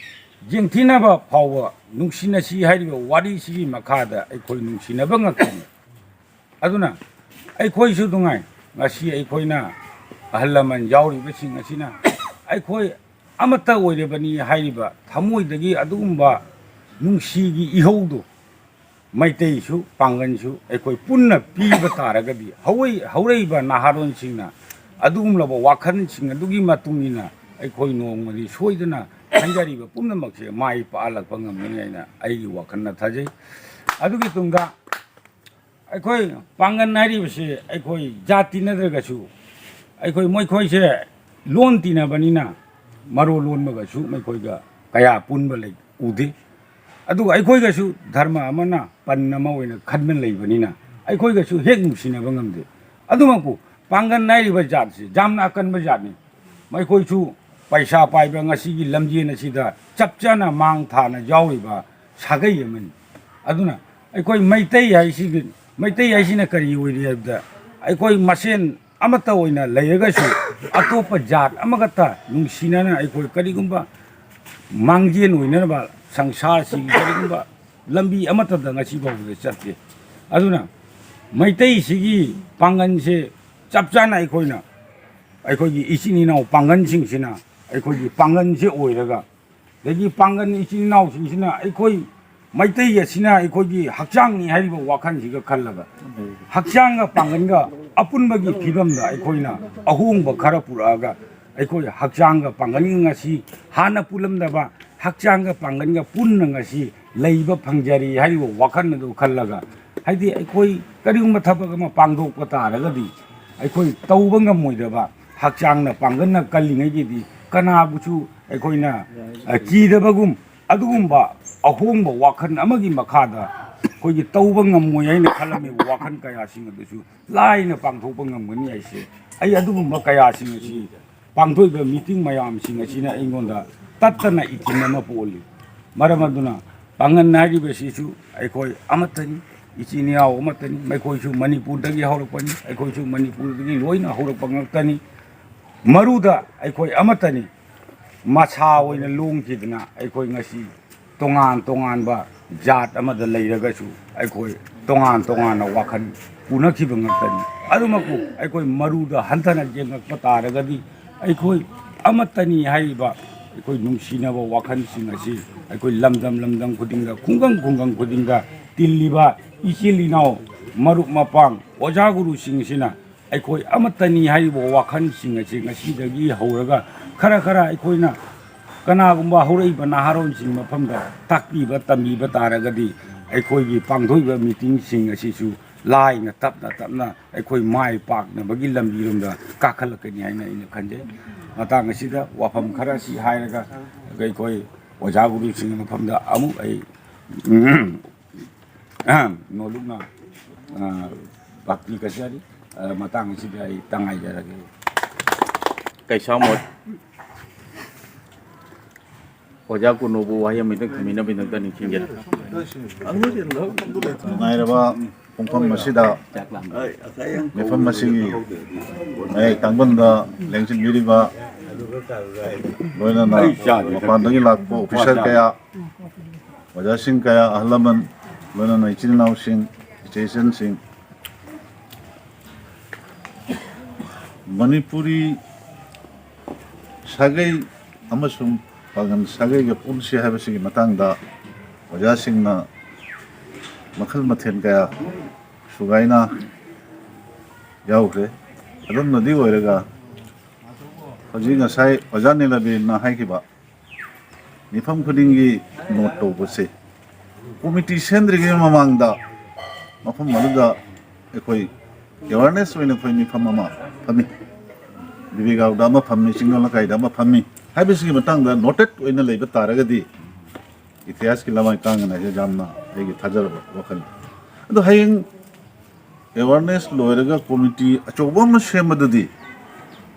ꯌꯦꯡꯊꯤꯅꯕ ꯐꯥꯎꯕ ꯅꯨꯡꯁꯤꯅꯁꯤ ꯍꯥꯏꯔꯤꯕ ꯋꯥꯔꯤꯁꯤꯒꯤ ꯃꯈꯥꯗ ꯑꯩꯈꯣꯏ ꯅꯨꯡꯁꯤꯅꯕ ꯉꯥꯛꯇꯅꯤ꯫ ꯑꯗꯨꯅ ꯑꯩꯈꯣꯏꯁꯨ ꯅꯨꯡꯉꯥꯏ, ꯉꯁꯤ ꯑꯩꯈꯣꯏꯅ ꯑꯍꯜ ꯂꯃꯟ ꯌꯥꯎꯔꯤꯕꯁꯤꯡ ꯑꯁꯤꯅ ꯑꯩꯈꯣꯏ ꯑꯃꯠꯇ ꯑꯣꯏꯔꯕꯅꯤ ꯍꯥꯏꯔꯤꯕ ꯊꯃꯣꯏꯗꯒꯤ ꯑꯗꯨꯒꯨꯝꯕ ꯅꯨꯡꯁꯤꯒꯤ ꯏꯍꯧꯗꯨ ꯃꯩꯇꯩꯁꯨ ꯄꯥꯡꯒꯟꯁꯨ ꯑꯩꯈꯣꯏ ꯄꯨꯟꯅ ꯄꯤꯕ ꯇꯥꯔꯒꯗꯤ ꯍꯧꯔꯛꯏꯕ ꯅꯍꯥꯔꯣꯟꯁꯤꯡꯅ ꯑꯗꯨꯒꯨꯝꯂꯕ ꯋꯥꯈꯜꯁꯤꯡ ꯑꯗꯨꯒꯤ ꯃꯇꯨꯡ ꯏꯟꯅ ꯑꯩꯈꯣꯏ ꯅꯣꯡꯃꯗꯤ ꯁꯣꯏꯗꯅ ꯈꯟꯖꯔꯤꯕ ꯄꯨꯝꯅꯃꯛꯁꯦ ꯃꯥꯏ ꯄꯥꯛꯍꯜꯂꯛꯄ ꯉꯝꯒꯅꯤ ꯍꯥꯏꯅ ꯑꯩꯒꯤ ꯋꯥꯈꯜꯅ ꯊꯥꯖꯩ꯫ ꯑꯗꯨꯒꯤ ꯇꯨꯡꯗ ꯑꯩꯈꯣꯏ ꯄꯥꯡꯒꯟ ꯍꯥꯏꯔꯤꯕꯁꯤ ꯑꯩꯈꯣꯏ ꯖꯥꯠ ꯇꯤꯟꯅꯗ꯭ꯔꯒꯁꯨ ꯑꯩꯈꯣꯏ ꯃꯈꯣꯏꯁꯦ ꯂꯣꯟ ꯇꯤꯟꯅꯕꯅꯤꯅ ꯃꯔꯣꯜ ꯂꯣꯟꯕꯒꯁꯨ ꯃꯈꯣꯏꯒ ꯀꯌꯥ ꯄꯨꯟꯕ ꯂꯩ, ꯎꯗꯦ꯫ ꯑꯗꯨꯒ ꯑꯩꯈꯣꯏꯒꯁꯨ ꯙꯔꯃ ꯑꯃꯅ ꯄꯟ ꯑꯃ ꯑꯣꯏꯅ ꯈꯟꯕ ꯂꯩꯕꯅꯤꯅ ꯑꯩꯈꯣꯏꯒꯁꯨ ꯍꯦꯛ ꯅꯨꯡꯁꯤꯅꯕ ꯉꯝꯗꯦ꯫ ꯑꯗꯨꯃꯛꯄꯨ ꯄꯥꯡꯒꯟ ꯍꯥꯏꯔꯤꯕ ꯖꯥꯠꯁꯤ ꯌꯥꯝꯅ ꯑꯀꯟꯕ ꯖꯥꯠꯅꯤ꯫ ꯃꯈꯣꯏꯁꯨ ꯄꯩꯁꯥ ꯄꯥꯏꯕ ꯉꯁꯤꯒꯤ ꯂꯝꯖꯦꯟ ꯑꯁꯤꯗ ꯆꯞ ꯆꯥꯅ ꯃꯥꯡ ꯊꯥꯅ ꯌꯥꯎꯔꯤꯕ ꯁꯥꯒꯩ ꯑꯃꯅꯤ꯫ ꯑꯗꯨꯅ ꯑꯩꯈꯣꯏ ꯃꯩꯇꯩ ꯍꯥꯏꯁꯤꯒꯤ, ꯃꯩꯇꯩ ꯍꯥꯏꯁꯤꯅ ꯀꯔꯤ ꯑꯣꯏꯔꯤ ꯍꯥꯏꯕꯗ, ꯑꯩꯈꯣꯏ ꯃꯁꯦꯟ ꯑꯃꯠꯇ ꯑꯣꯏꯅ ꯂꯩꯔꯒꯁꯨ ꯑꯇꯣꯞꯄ ꯖꯥꯠ ꯑꯃꯒꯇ ꯅꯨꯡꯁꯤꯅꯅ ꯑꯩꯈꯣꯏ ꯀꯔꯤꯒꯨꯝꯕ ꯃꯥꯡꯖꯦꯟ ꯑꯣꯏꯅꯅꯕ ꯁꯪꯁꯥꯔꯁꯤꯒꯤ ꯀꯔꯤꯒꯨꯝꯕ ꯂꯝꯕꯤ ꯑꯃꯠꯇꯗ ꯉꯁꯤ ꯐꯥꯎꯕꯗ ꯆꯠꯇꯦ꯫ ꯑꯗꯨꯅ ꯃꯩꯇꯩꯁꯤꯒꯤ ꯄꯥꯡꯒꯟꯁꯦ ꯆꯞ ꯆꯥꯅ ꯑꯩꯈꯣꯏꯅ, ꯑꯩꯈꯣꯏꯒꯤ ꯏꯆꯤꯟ ꯏꯅꯥꯎ ꯄꯥꯡꯒꯟꯁꯤꯡꯁꯤꯅ ꯑꯩꯈꯣꯏꯒꯤ ꯄꯥꯡꯒꯟꯁꯦ ꯑꯣꯏꯔꯒ, ꯑꯗꯒꯤ ꯄꯥꯡꯒꯟ ꯏꯆꯤꯟ ꯏꯅꯥꯎꯁꯤꯡꯁꯤꯅ ꯑꯩꯈꯣꯏ ꯃꯩꯇꯩ ꯑꯁꯤꯅ ꯑꯩꯈꯣꯏꯒꯤ ꯍꯛꯆꯥꯡꯅꯤ ꯍꯥꯏꯔꯤꯕ ꯋꯥꯈꯜꯁꯤꯒ ꯈꯜꯂꯒ, ꯍꯛꯆꯥꯡꯒ ꯄꯥꯡꯒꯟꯒ ꯑꯄꯨꯟꯕꯒꯤ ꯐꯤꯕꯝꯗ ꯑꯩꯈꯣꯏꯅ ꯑꯍꯣꯡꯕ ꯈꯔ ꯄꯨꯔꯛꯑꯒ, ꯑꯩꯈꯣꯏ ꯍꯛꯆꯥꯡꯒ ꯄꯥꯡꯒꯟꯒ ꯉꯁꯤ ꯍꯥꯟꯅ ꯄꯨꯜꯂꯝꯗꯕ ꯍꯛꯆꯥꯡꯒ ꯄꯥꯡꯒꯟꯒ ꯄꯨꯟꯅ ꯉꯁꯤ ꯂꯩꯕ ꯐꯪꯖꯔꯤ ꯍꯥꯏꯔꯤꯕ ꯋꯥꯈꯜ ꯑꯗꯨ ꯈꯜꯂꯒ, ꯍꯥꯏꯗꯤ ꯑꯩꯈꯣꯏ ꯀꯔꯤꯒꯨꯝꯕ ꯊꯕꯛ ꯑꯃ ꯄꯥꯡꯊꯣꯛꯄ ꯇꯥꯔꯒꯗꯤ ꯑꯩꯈꯣꯏ ꯇꯧꯕ ꯉꯝꯃꯣꯏꯗꯕ, ꯍꯛꯆꯥꯡꯅ ꯄꯥꯡꯒꯟꯅ ꯀꯜꯂꯤꯉꯩꯒꯤꯗꯤ ꯀꯅꯥꯕꯨꯁꯨ ꯑꯩꯈꯣꯏꯅ, ꯑ, ꯀꯤꯗꯕꯒꯨꯝ, ꯑꯗꯨꯒꯨꯝꯕ ꯑꯍꯣꯡꯕ ꯋꯥꯈꯜ ꯑꯃꯒꯤ ꯃꯈꯥꯗ ꯑꯩꯈꯣꯏꯒꯤ ꯇꯧꯕ ꯉꯝꯃꯣꯏ ꯍꯥꯏꯅ ꯈꯜꯂꯝꯃꯤꯕ ꯋꯥꯈꯜ ꯀꯌꯥꯁꯤꯡ ꯑꯗꯨꯁꯨ ꯂꯥꯏꯅ ꯄꯥꯡꯊꯣꯛꯄ ꯉꯝꯒꯅꯤ ꯍꯥꯏꯁꯦ꯫ ꯑꯩ ꯑꯗꯨꯒꯨꯝꯕ ꯀꯌꯥꯁꯤꯡ ꯑꯁꯤ ꯄꯥꯡꯊꯣꯛꯏꯕ ꯃꯤꯇꯤꯡ ꯃꯌꯥꯝꯁꯤꯡ ꯑꯁꯤꯅ ꯑꯩꯉꯣꯟꯗ ꯇꯠꯇꯅ ꯏꯊꯤꯟ ꯑꯃ ꯄꯣꯛꯍꯜꯂꯤ꯫ ꯃꯔꯝ ꯑꯗꯨꯅ ꯄꯥꯡꯒꯟ ꯍꯥꯏꯔꯤꯕꯁꯤꯁꯨ ꯑꯩꯈꯣꯏ ꯑꯃꯠꯇꯅꯤ, ꯏꯆꯤꯟ ꯏꯅꯥꯎ ꯑꯃꯠꯇꯅꯤ꯫ ꯃꯈꯣꯏꯁꯨ ꯃꯅꯤꯄꯨꯔꯗꯒꯤ ꯍꯧꯔꯛꯄꯅꯤ, ꯑꯩꯈꯣꯏꯁꯨ ꯃꯅꯤꯄꯨꯔꯗꯒꯤ ꯂꯣꯏꯅ ꯍꯧꯔꯛꯄ ꯉꯥꯛꯇꯅꯤ꯫ ꯃꯔꯨꯗ ꯑꯩꯈꯣꯏ ꯑꯃꯠꯇꯅꯤ꯫ ꯃꯁꯥ ꯑꯣꯏꯅ ꯂꯣꯡꯈꯤꯗꯅ ꯑꯩꯈꯣꯏ ꯉꯁꯤ ꯇꯣꯉꯥꯟ ꯇꯣꯉꯥꯟꯕ ꯖꯥꯠ ꯑꯃꯗ ꯂꯩꯔꯒꯁꯨ ꯑꯩꯈꯣꯏ ꯇꯣꯉꯥꯟ ꯇꯣꯉꯥꯟꯅ ꯋꯥꯈꯜ ꯄꯨꯅꯈꯤꯕ ꯉꯥꯛꯇꯅꯤ꯫ ꯑꯗꯨꯃꯛꯄꯨ ꯑꯩꯈꯣꯏ ꯃꯔꯨꯗ ꯍꯟꯊꯅ ꯌꯦꯡꯉꯛꯄ ꯇꯥꯔꯒꯗꯤ ꯑꯩꯈꯣꯏ ꯑꯃꯠꯇꯅꯤ ꯍꯥꯏꯔꯤꯕ ꯑꯩꯈꯣꯏ ꯅꯨꯡꯁꯤꯅꯕ ꯋꯥꯈꯜꯁꯤꯡ ꯑꯁꯤ ꯑꯩꯈꯣꯏ ꯂꯝꯗꯝ ꯂꯝꯗꯝ ꯈꯨꯗꯤꯡꯗ, ꯈꯨꯡꯒꯪ ꯈꯨꯡꯒꯪ ꯈꯨꯗꯤꯡꯗ ꯇꯤꯜꯂꯤꯕ ꯏꯆꯤꯜ ꯏꯅꯥꯎ, ꯃꯔꯨꯞ ꯃꯄꯥꯡ, ꯑꯣꯖꯥ ꯒꯨꯔꯨꯁꯤꯡꯁꯤꯅ ꯑꯩꯈꯣꯏ ꯑꯃꯠꯇꯅꯤ ꯍꯥꯏꯔꯤꯕ ꯋꯥꯈꯜꯁꯤꯡ ꯑꯁꯤ ꯉꯁꯤꯗꯒꯤ ꯍꯧꯔꯒ ꯈꯔ ꯈꯔ ꯑꯩꯈꯣꯏꯅ ꯀꯅꯥꯒꯨꯝꯕ ꯍꯧꯔꯛꯏꯕ ꯅꯍꯥꯔꯣꯟꯁꯤꯡ ꯃꯐꯝꯗ ꯇꯥꯛꯄꯤꯕ ꯇꯝꯕꯤꯕ ꯇꯥꯔꯒꯗꯤ ꯑꯩꯈꯣꯏꯒꯤ ꯄꯥꯡꯊꯣꯛꯏꯕ ꯃꯤꯇꯤꯡꯁꯤꯡ ꯑꯁꯤꯁꯨ ꯂꯥꯏꯅ ꯇꯞꯅ ꯇꯞꯅ ꯑꯩꯈꯣꯏ ꯃꯥꯏ ꯄꯥꯛꯅꯕꯒꯤ ꯂꯝꯕꯤꯔꯣꯝꯗ ꯀꯥꯈꯠꯂꯛꯀꯅꯤ ꯍꯥꯏꯅ ꯑꯩꯅ ꯈꯟꯖꯩ꯫ ꯃꯇꯥꯡ ꯑꯁꯤꯗ ꯋꯥꯐꯝ ꯈꯔ ꯑꯁꯤ ꯍꯥꯏꯔꯒ ꯑꯩꯈꯣꯏ ꯑꯣꯖꯥ ꯒꯨꯔꯨꯁꯤꯡꯒꯤ ꯃꯐꯝꯗ ꯑꯃꯨꯛ ꯑꯩ, ꯎꯝ, ꯅꯣꯂꯨꯛꯅ, ꯑ, ꯚꯛꯇꯤ ꯀꯠꯆꯔꯤ꯫ ꯑ, ꯃꯇꯥꯡ ꯑꯁꯤꯗ ꯑꯩ ꯇꯉꯥꯏꯖꯔꯒꯦ꯫ ꯀꯩꯁꯥꯝ ꯑꯣ-, ꯑꯣꯖꯥ ꯀꯨꯅꯣꯕꯨ ꯋꯥꯍꯩ ꯑꯃꯇꯪ ꯊꯝꯕꯤꯅꯕꯒꯤꯗꯃꯛꯇ ꯅꯤꯡꯁꯤꯡꯖꯔꯤ꯫ ꯅꯨꯡꯉꯥꯏꯔꯕ ꯄꯨꯡꯐꯝ ꯑꯁꯤꯗ ꯃꯤꯐꯝ ꯑꯁꯤꯒꯤ ꯃꯌꯥꯏ ꯇꯥꯡꯕꯟꯗ ꯂꯦꯡꯁꯤꯟꯕꯤꯔꯤꯕ, ꯂꯣꯏꯅꯅ ꯃꯄꯥꯟꯗꯒꯤ ꯂꯥꯛꯄ ꯑꯣꯐꯤꯁꯥꯔ ꯀꯌꯥ, ꯑꯣꯖꯥꯁꯤꯡ ꯀꯌꯥ, ꯑꯍꯜ ꯂꯃꯟ, ꯂꯣꯏꯅꯅ ꯏꯆꯤꯟ ꯏꯅꯥꯎꯁꯤꯡ, ꯏꯆꯦ ꯏꯆꯟꯁꯤꯡ, ꯃꯅꯤꯄꯨꯔꯤ ꯁꯥꯒꯩ ꯑꯃꯁꯨꯡ ꯄꯥꯉꯜ ꯁꯥꯒꯩꯒ ꯄꯨꯟꯁꯤ ꯍꯥꯏꯕꯁꯤꯒꯤ ꯃꯇꯥꯡꯗ ꯑꯣꯖꯥꯁꯤꯡꯅ ꯃꯈꯜ ꯃꯊꯦꯜ ꯀꯌꯥ ꯁꯨꯒꯥꯏꯅ ꯌꯥꯎꯈ꯭ꯔꯦ꯫ ꯑꯗꯨꯝꯅꯗꯤ ꯑꯣꯏꯔꯒ, ꯍꯧꯖꯤꯛ ꯉꯁꯥꯏ ꯑꯣꯖꯥ ꯅꯤꯂꯕꯤꯅ ꯍꯥꯏꯈꯤꯕ, ꯃꯤꯐꯝ ꯈꯨꯗꯤꯡꯒꯤ ꯅꯣꯠ ꯇꯧꯕꯁꯦ, ꯀꯣꯃꯤꯇꯤ ꯁꯦꯝꯗ꯭ꯔꯤꯉꯩ ꯃꯃꯥꯡꯗ ꯃꯐꯝ ꯑꯗꯨꯗ ꯑꯩꯈꯣꯏ ꯑꯦꯋꯥꯔꯅꯦꯁ ꯑꯣꯏꯅ ꯑꯩꯈꯣꯏ ꯃꯤꯐꯝ ꯑꯃ ꯐꯝꯃꯤ꯫ ꯕꯤꯕꯤꯒꯥꯎꯗ ꯑꯃ ꯐꯝꯃꯤ, ꯆꯤꯡꯗꯣꯟ ꯂꯩꯀꯥꯏꯗ ꯑꯃ ꯐꯝꯃꯤ ꯍꯥꯏꯕꯁꯤꯒꯤ ꯃꯇꯥꯡꯗ ꯅꯣꯇꯦꯠ ꯑꯣꯏꯅ ꯂꯩꯕ ꯇꯥꯔꯒꯗꯤ, ꯏꯇꯤꯍꯥꯁꯀꯤ ꯂꯃꯥꯏ ꯀꯥꯡꯒꯅ ꯍꯥꯏꯁꯦ ꯌꯥꯝꯅ ꯑꯩꯒꯤ ꯊꯥꯖꯔꯕ ꯋꯥꯈꯜꯅꯤ꯫ ꯑꯗꯣ ꯍꯌꯦꯡ ꯑꯦꯋꯥꯔꯅꯦꯁ ꯂꯣꯏꯔꯒ ꯀꯣꯃꯤꯇꯤ ꯑꯆꯧꯕ ꯑꯃ ꯁꯦꯝꯕꯗꯨꯗꯤ,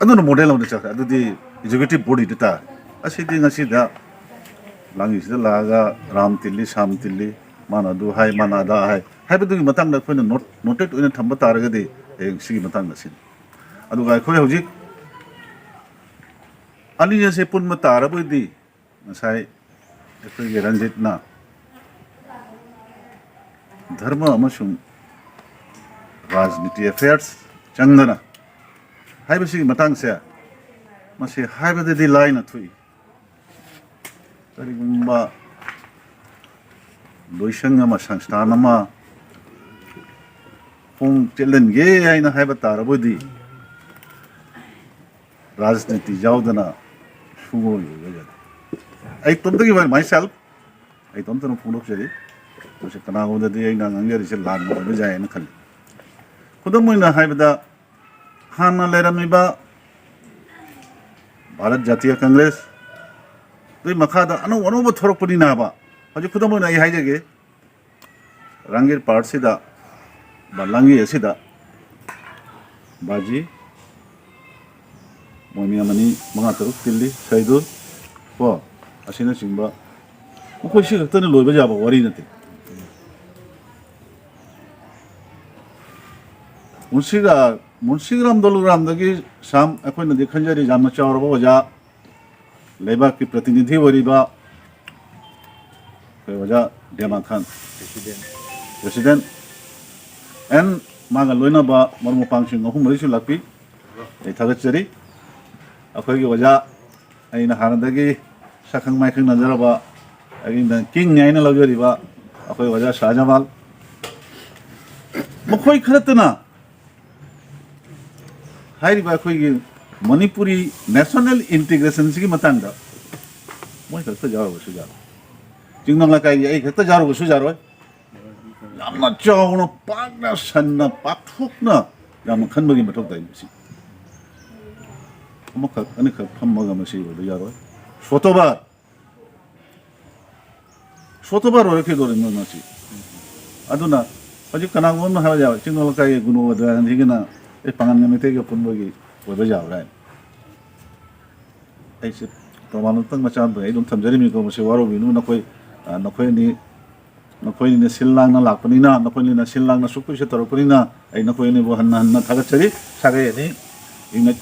ꯑꯗꯨꯅ ꯃꯣꯗꯦꯜ ꯑꯃꯗ ꯆꯠꯈ꯭ꯔꯦ꯫ ꯑꯗꯨꯗꯤ ꯑꯦꯛꯖꯤꯀ꯭ꯌꯨꯇꯤꯚ ꯕꯣꯗꯤꯗ ꯇꯥꯔꯦ꯫ ꯑꯁꯤꯗꯤ ꯉꯁꯤꯗ ꯂꯥꯡꯉꯤꯁꯤꯗ ꯂꯥꯛꯑꯒ ꯔꯥꯝ ꯇꯤꯜꯂꯤ, ꯁꯥꯝ ꯇꯤꯜꯂꯤ, ꯃꯥꯅ ꯑꯗꯨ ꯍꯥꯏ, ꯃꯥꯅ ꯑꯗꯥ ꯍꯥꯏ ꯍꯥꯏꯕꯗꯨꯒꯤ ꯃꯇꯥꯡꯗ ꯑꯩꯈꯣꯏꯅ ꯅꯣꯠ-, ꯅꯣꯇꯦꯠ ꯑꯣꯏꯅ ꯊꯝꯕ ꯇꯥꯔꯒꯗꯤ, ꯍꯌꯦꯡ ꯁꯤꯒꯤ ꯃꯇꯥꯡꯗ ꯁꯤꯅꯤ꯫ ꯑꯗꯨꯒ ꯑꯩꯈꯣꯏ ꯍꯧꯖꯤꯛ ꯑꯅꯤ ꯑꯁꯦ ꯄꯨꯟꯕ ꯇꯥꯔꯕꯗꯤ, ꯉꯁꯥꯏ ꯑꯩꯈꯣꯏꯒꯤ ꯔꯟꯖꯤꯠꯅ ꯙꯔꯃ ꯑꯃꯁꯨꯡ ꯔꯥꯖꯅꯤꯇꯤ ꯑꯦꯐꯤꯌꯔꯁ ꯆꯪꯗꯅ ꯍꯥꯏꯕꯁꯤꯒꯤ ꯃꯇꯥꯡꯁꯦ, ꯃꯁꯤ ꯍꯥꯏꯕꯗꯗꯤ ꯂꯥꯏꯅ ꯊꯣꯛꯏ꯫ ꯀꯔꯤꯒꯨꯝꯕ ꯂꯣꯏꯁꯪ ꯑꯃ, ꯁꯪꯁꯊꯥꯟ ꯑꯃ ꯈꯣꯡ ꯆꯦꯜꯍꯟꯒꯦ ꯍꯥꯏꯅ ꯍꯥꯏꯕ ꯇꯥꯔꯕꯗꯤ, ꯔꯥꯖꯅꯤꯇꯤ ꯌꯥꯎꯗꯅ ꯁꯨꯡꯑꯣꯏ ꯑꯣꯏꯕ ꯌꯥꯗꯦ꯫ ꯑꯩ ꯏꯇꯣꯝꯇꯒꯤ ꯑꯣꯏꯅ, ꯃꯥꯏ ꯁꯦꯜꯐ, ꯑꯩ ꯏꯇꯣꯝꯇꯅ ꯐꯣꯡꯗꯣꯛꯆꯔꯤ꯫ ꯃꯁꯤ ꯀꯅꯥꯒꯨꯝꯕꯗꯗꯤ ꯑꯩꯅ ꯉꯥꯡꯖꯔꯤꯁꯦ ꯂꯥꯟꯕ ꯑꯣꯏꯕ ꯌꯥꯏ ꯍꯥꯏꯅ ꯈꯜꯂꯤ꯫ ꯈꯨꯗꯝ ꯑꯣꯏꯅ ꯍꯥꯏꯕꯗ, ꯍꯥꯟꯅ ꯂꯩꯔꯝꯃꯤꯕ ꯚꯥꯔꯠ ꯖꯥꯇꯤꯌ ꯀꯪꯒ꯭ꯔꯦꯁ, ꯑꯗꯨꯒꯤ ꯃꯈꯥꯗ ꯑꯅꯧ ꯑꯅꯧꯕ ꯊꯣꯔꯛꯄꯅꯤꯅ ꯍꯥꯏꯕ꯫ ꯍꯧꯖꯤꯛ ꯈꯨꯗꯝ ꯑꯣꯏꯅ ꯑꯩ ꯍꯥꯏꯖꯒꯦ, ꯔꯥꯡꯒꯤꯔ ꯄꯥꯔꯠꯁꯤꯗ, ꯕ-, ꯂꯥꯡꯒꯤ ꯑꯁꯤꯗ ꯕꯥꯖꯤ, ꯃꯣꯏ ꯃꯤ ꯑꯃꯅꯤ, ꯃꯉꯥ, ꯇꯔꯨꯛ ꯇꯤꯜꯂꯤ, ꯁꯩꯗꯨꯜ, ꯀꯣ, ꯑꯁꯤꯅꯆꯤꯡꯕ, ꯃꯈꯣꯏ ꯁꯤ ꯈꯛꯇꯅ ꯂꯣꯏꯕ ꯌꯥꯕ ꯋꯥꯔꯤ ꯅꯠꯇꯦ꯫ ꯃꯨꯟꯁꯤꯒ-, ꯃꯨꯟꯁꯤꯒ꯭ꯔꯥꯝ ꯗꯣꯂꯨꯒ꯭ꯔꯥꯝꯗꯒꯤ ꯁꯥꯝ ꯑꯩꯈꯣꯏꯅꯗꯤ ꯈꯟꯖꯔꯤ, ꯌꯥꯝꯅ ꯆꯥꯎꯔꯕ ꯑꯣꯖꯥ, ꯂꯩꯕꯥꯛꯀꯤ ꯄ꯭ꯔꯇꯤꯅꯤꯙꯤ ꯑꯣꯏꯔꯤꯕ ꯑꯩꯈꯣꯏ ꯑꯣꯖꯥ ꯗꯦꯃꯥ ꯈꯥꯟ, president, and ꯃꯥꯒ ꯂꯣꯏꯅꯕ ꯃꯔꯨꯞ ꯃꯄꯥꯡꯁꯤꯡ ꯑꯍꯨꯝ ꯃꯔꯤꯁꯨ ꯂꯥꯛꯄꯤ꯫ ꯑꯩ ꯊꯥꯒꯠꯆꯔꯤ꯫ ꯑꯩꯈꯣꯏꯒꯤ ꯑꯣꯖꯥ, ꯑꯩꯅ ꯍꯥꯟꯅꯗꯒꯤ ꯁꯛꯈꯪ ꯃꯥꯏꯈꯪ ꯅꯖꯔꯕ, ꯑꯩꯅ ꯀꯤꯡꯅꯤ ꯍꯥꯏꯅ ꯂꯧꯖꯔꯤꯕ ꯑꯩꯈꯣꯏ ꯑꯣꯖꯥ ꯁꯍꯥꯖꯃꯥꯜ, ꯃꯈꯣꯏ ꯈꯔꯇꯅ ꯍꯥꯏꯔꯤꯕ ꯑꯩꯈꯣꯏꯒꯤ ꯃꯅꯤꯄꯨꯔꯤ national integrationꯁꯤꯒꯤ ꯃꯇꯥꯡꯗ ꯃꯣꯏ ꯈꯛꯇ ꯌꯥꯎꯔꯕꯁꯨ ꯌꯥꯔꯣꯏ꯫ ꯆꯤꯡꯅꯣꯡ ꯂꯩꯀꯥꯏꯒꯤ ꯑꯩ ꯈꯛꯇ ꯌꯥꯎꯔꯕꯁꯨ ꯌꯥꯔꯣꯏ꯫ ꯌꯥꯝꯅ ꯆꯥꯎꯅ, ꯄꯥꯛꯅ, ꯁꯟꯅ, ꯄꯥꯛꯊꯣꯛꯅ ꯌꯥꯝꯅ ꯈꯟꯕꯒꯤ ꯃꯊꯧ ꯇꯥꯏ꯫ ꯃꯁꯤ ꯑꯃꯈꯛ ꯑꯅꯤꯈꯛ ꯐꯝꯃꯒ ꯃꯁꯤ ꯑꯣꯏꯕ ꯌꯥꯔꯣꯏ꯫ ꯁꯣꯇꯣꯕꯥꯔ, ꯁꯣꯇꯣꯕꯥꯔ ꯑꯣꯏꯔꯛꯈꯤꯗꯧꯔꯤꯕꯅꯤ ꯃꯁꯤ꯫ ꯑꯗꯨꯅ ꯍꯧꯖꯤꯛ ꯀꯅꯥꯒꯨꯝꯕ ꯑꯃꯅ ꯍꯥꯏꯕ ꯌꯥꯕ, ꯆꯤꯡꯅꯣꯡ ꯂꯩꯀꯥꯏꯒꯤ ꯒꯨꯅꯣ ꯑꯗꯨꯒꯤꯅ ꯑꯩ ꯄꯥꯉꯜꯒ ꯃꯩꯇꯩꯒ ꯄꯨꯟꯕꯒꯤ ꯑꯣꯏꯕ ꯌꯥꯕ꯭ꯔꯥ ꯍꯥꯏꯅ꯫ ꯑꯩꯁꯦ ꯄ꯭ꯔꯃꯥꯟ ꯑꯃꯇꯪ ꯃꯆꯥ ꯑꯃꯇꯪ ꯑꯩ ꯑꯗꯨꯝ ꯊꯝꯖꯔꯤꯃꯤꯀꯣ, ꯃꯁꯤ ꯋꯥꯔꯧꯕꯤꯅꯨ꯫ ꯅꯈꯣꯏ, ꯑ, ꯅꯈꯣꯏ ꯑꯅꯤ, ꯅꯈꯣꯏ ꯑꯅꯤꯅ ꯁꯤꯜ ꯂꯥꯡꯅ ꯂꯥꯛꯄꯅꯤꯅ, ꯅꯈꯣꯏ ꯑꯅꯤꯅ ꯁꯤꯜ ꯂꯥꯡꯅ ꯁꯨꯛ ꯀꯨꯏꯁꯨ ꯇꯧꯔꯛꯄꯅꯤꯅ, ꯑꯩ ꯅꯈꯣꯏ ꯑꯅꯤꯕꯨ ꯍꯟꯅ ꯍꯟꯅ ꯊꯥꯒꯠꯆꯔꯤ꯫ ꯁꯥꯒꯩ ꯑꯅꯤ ꯏꯪꯅ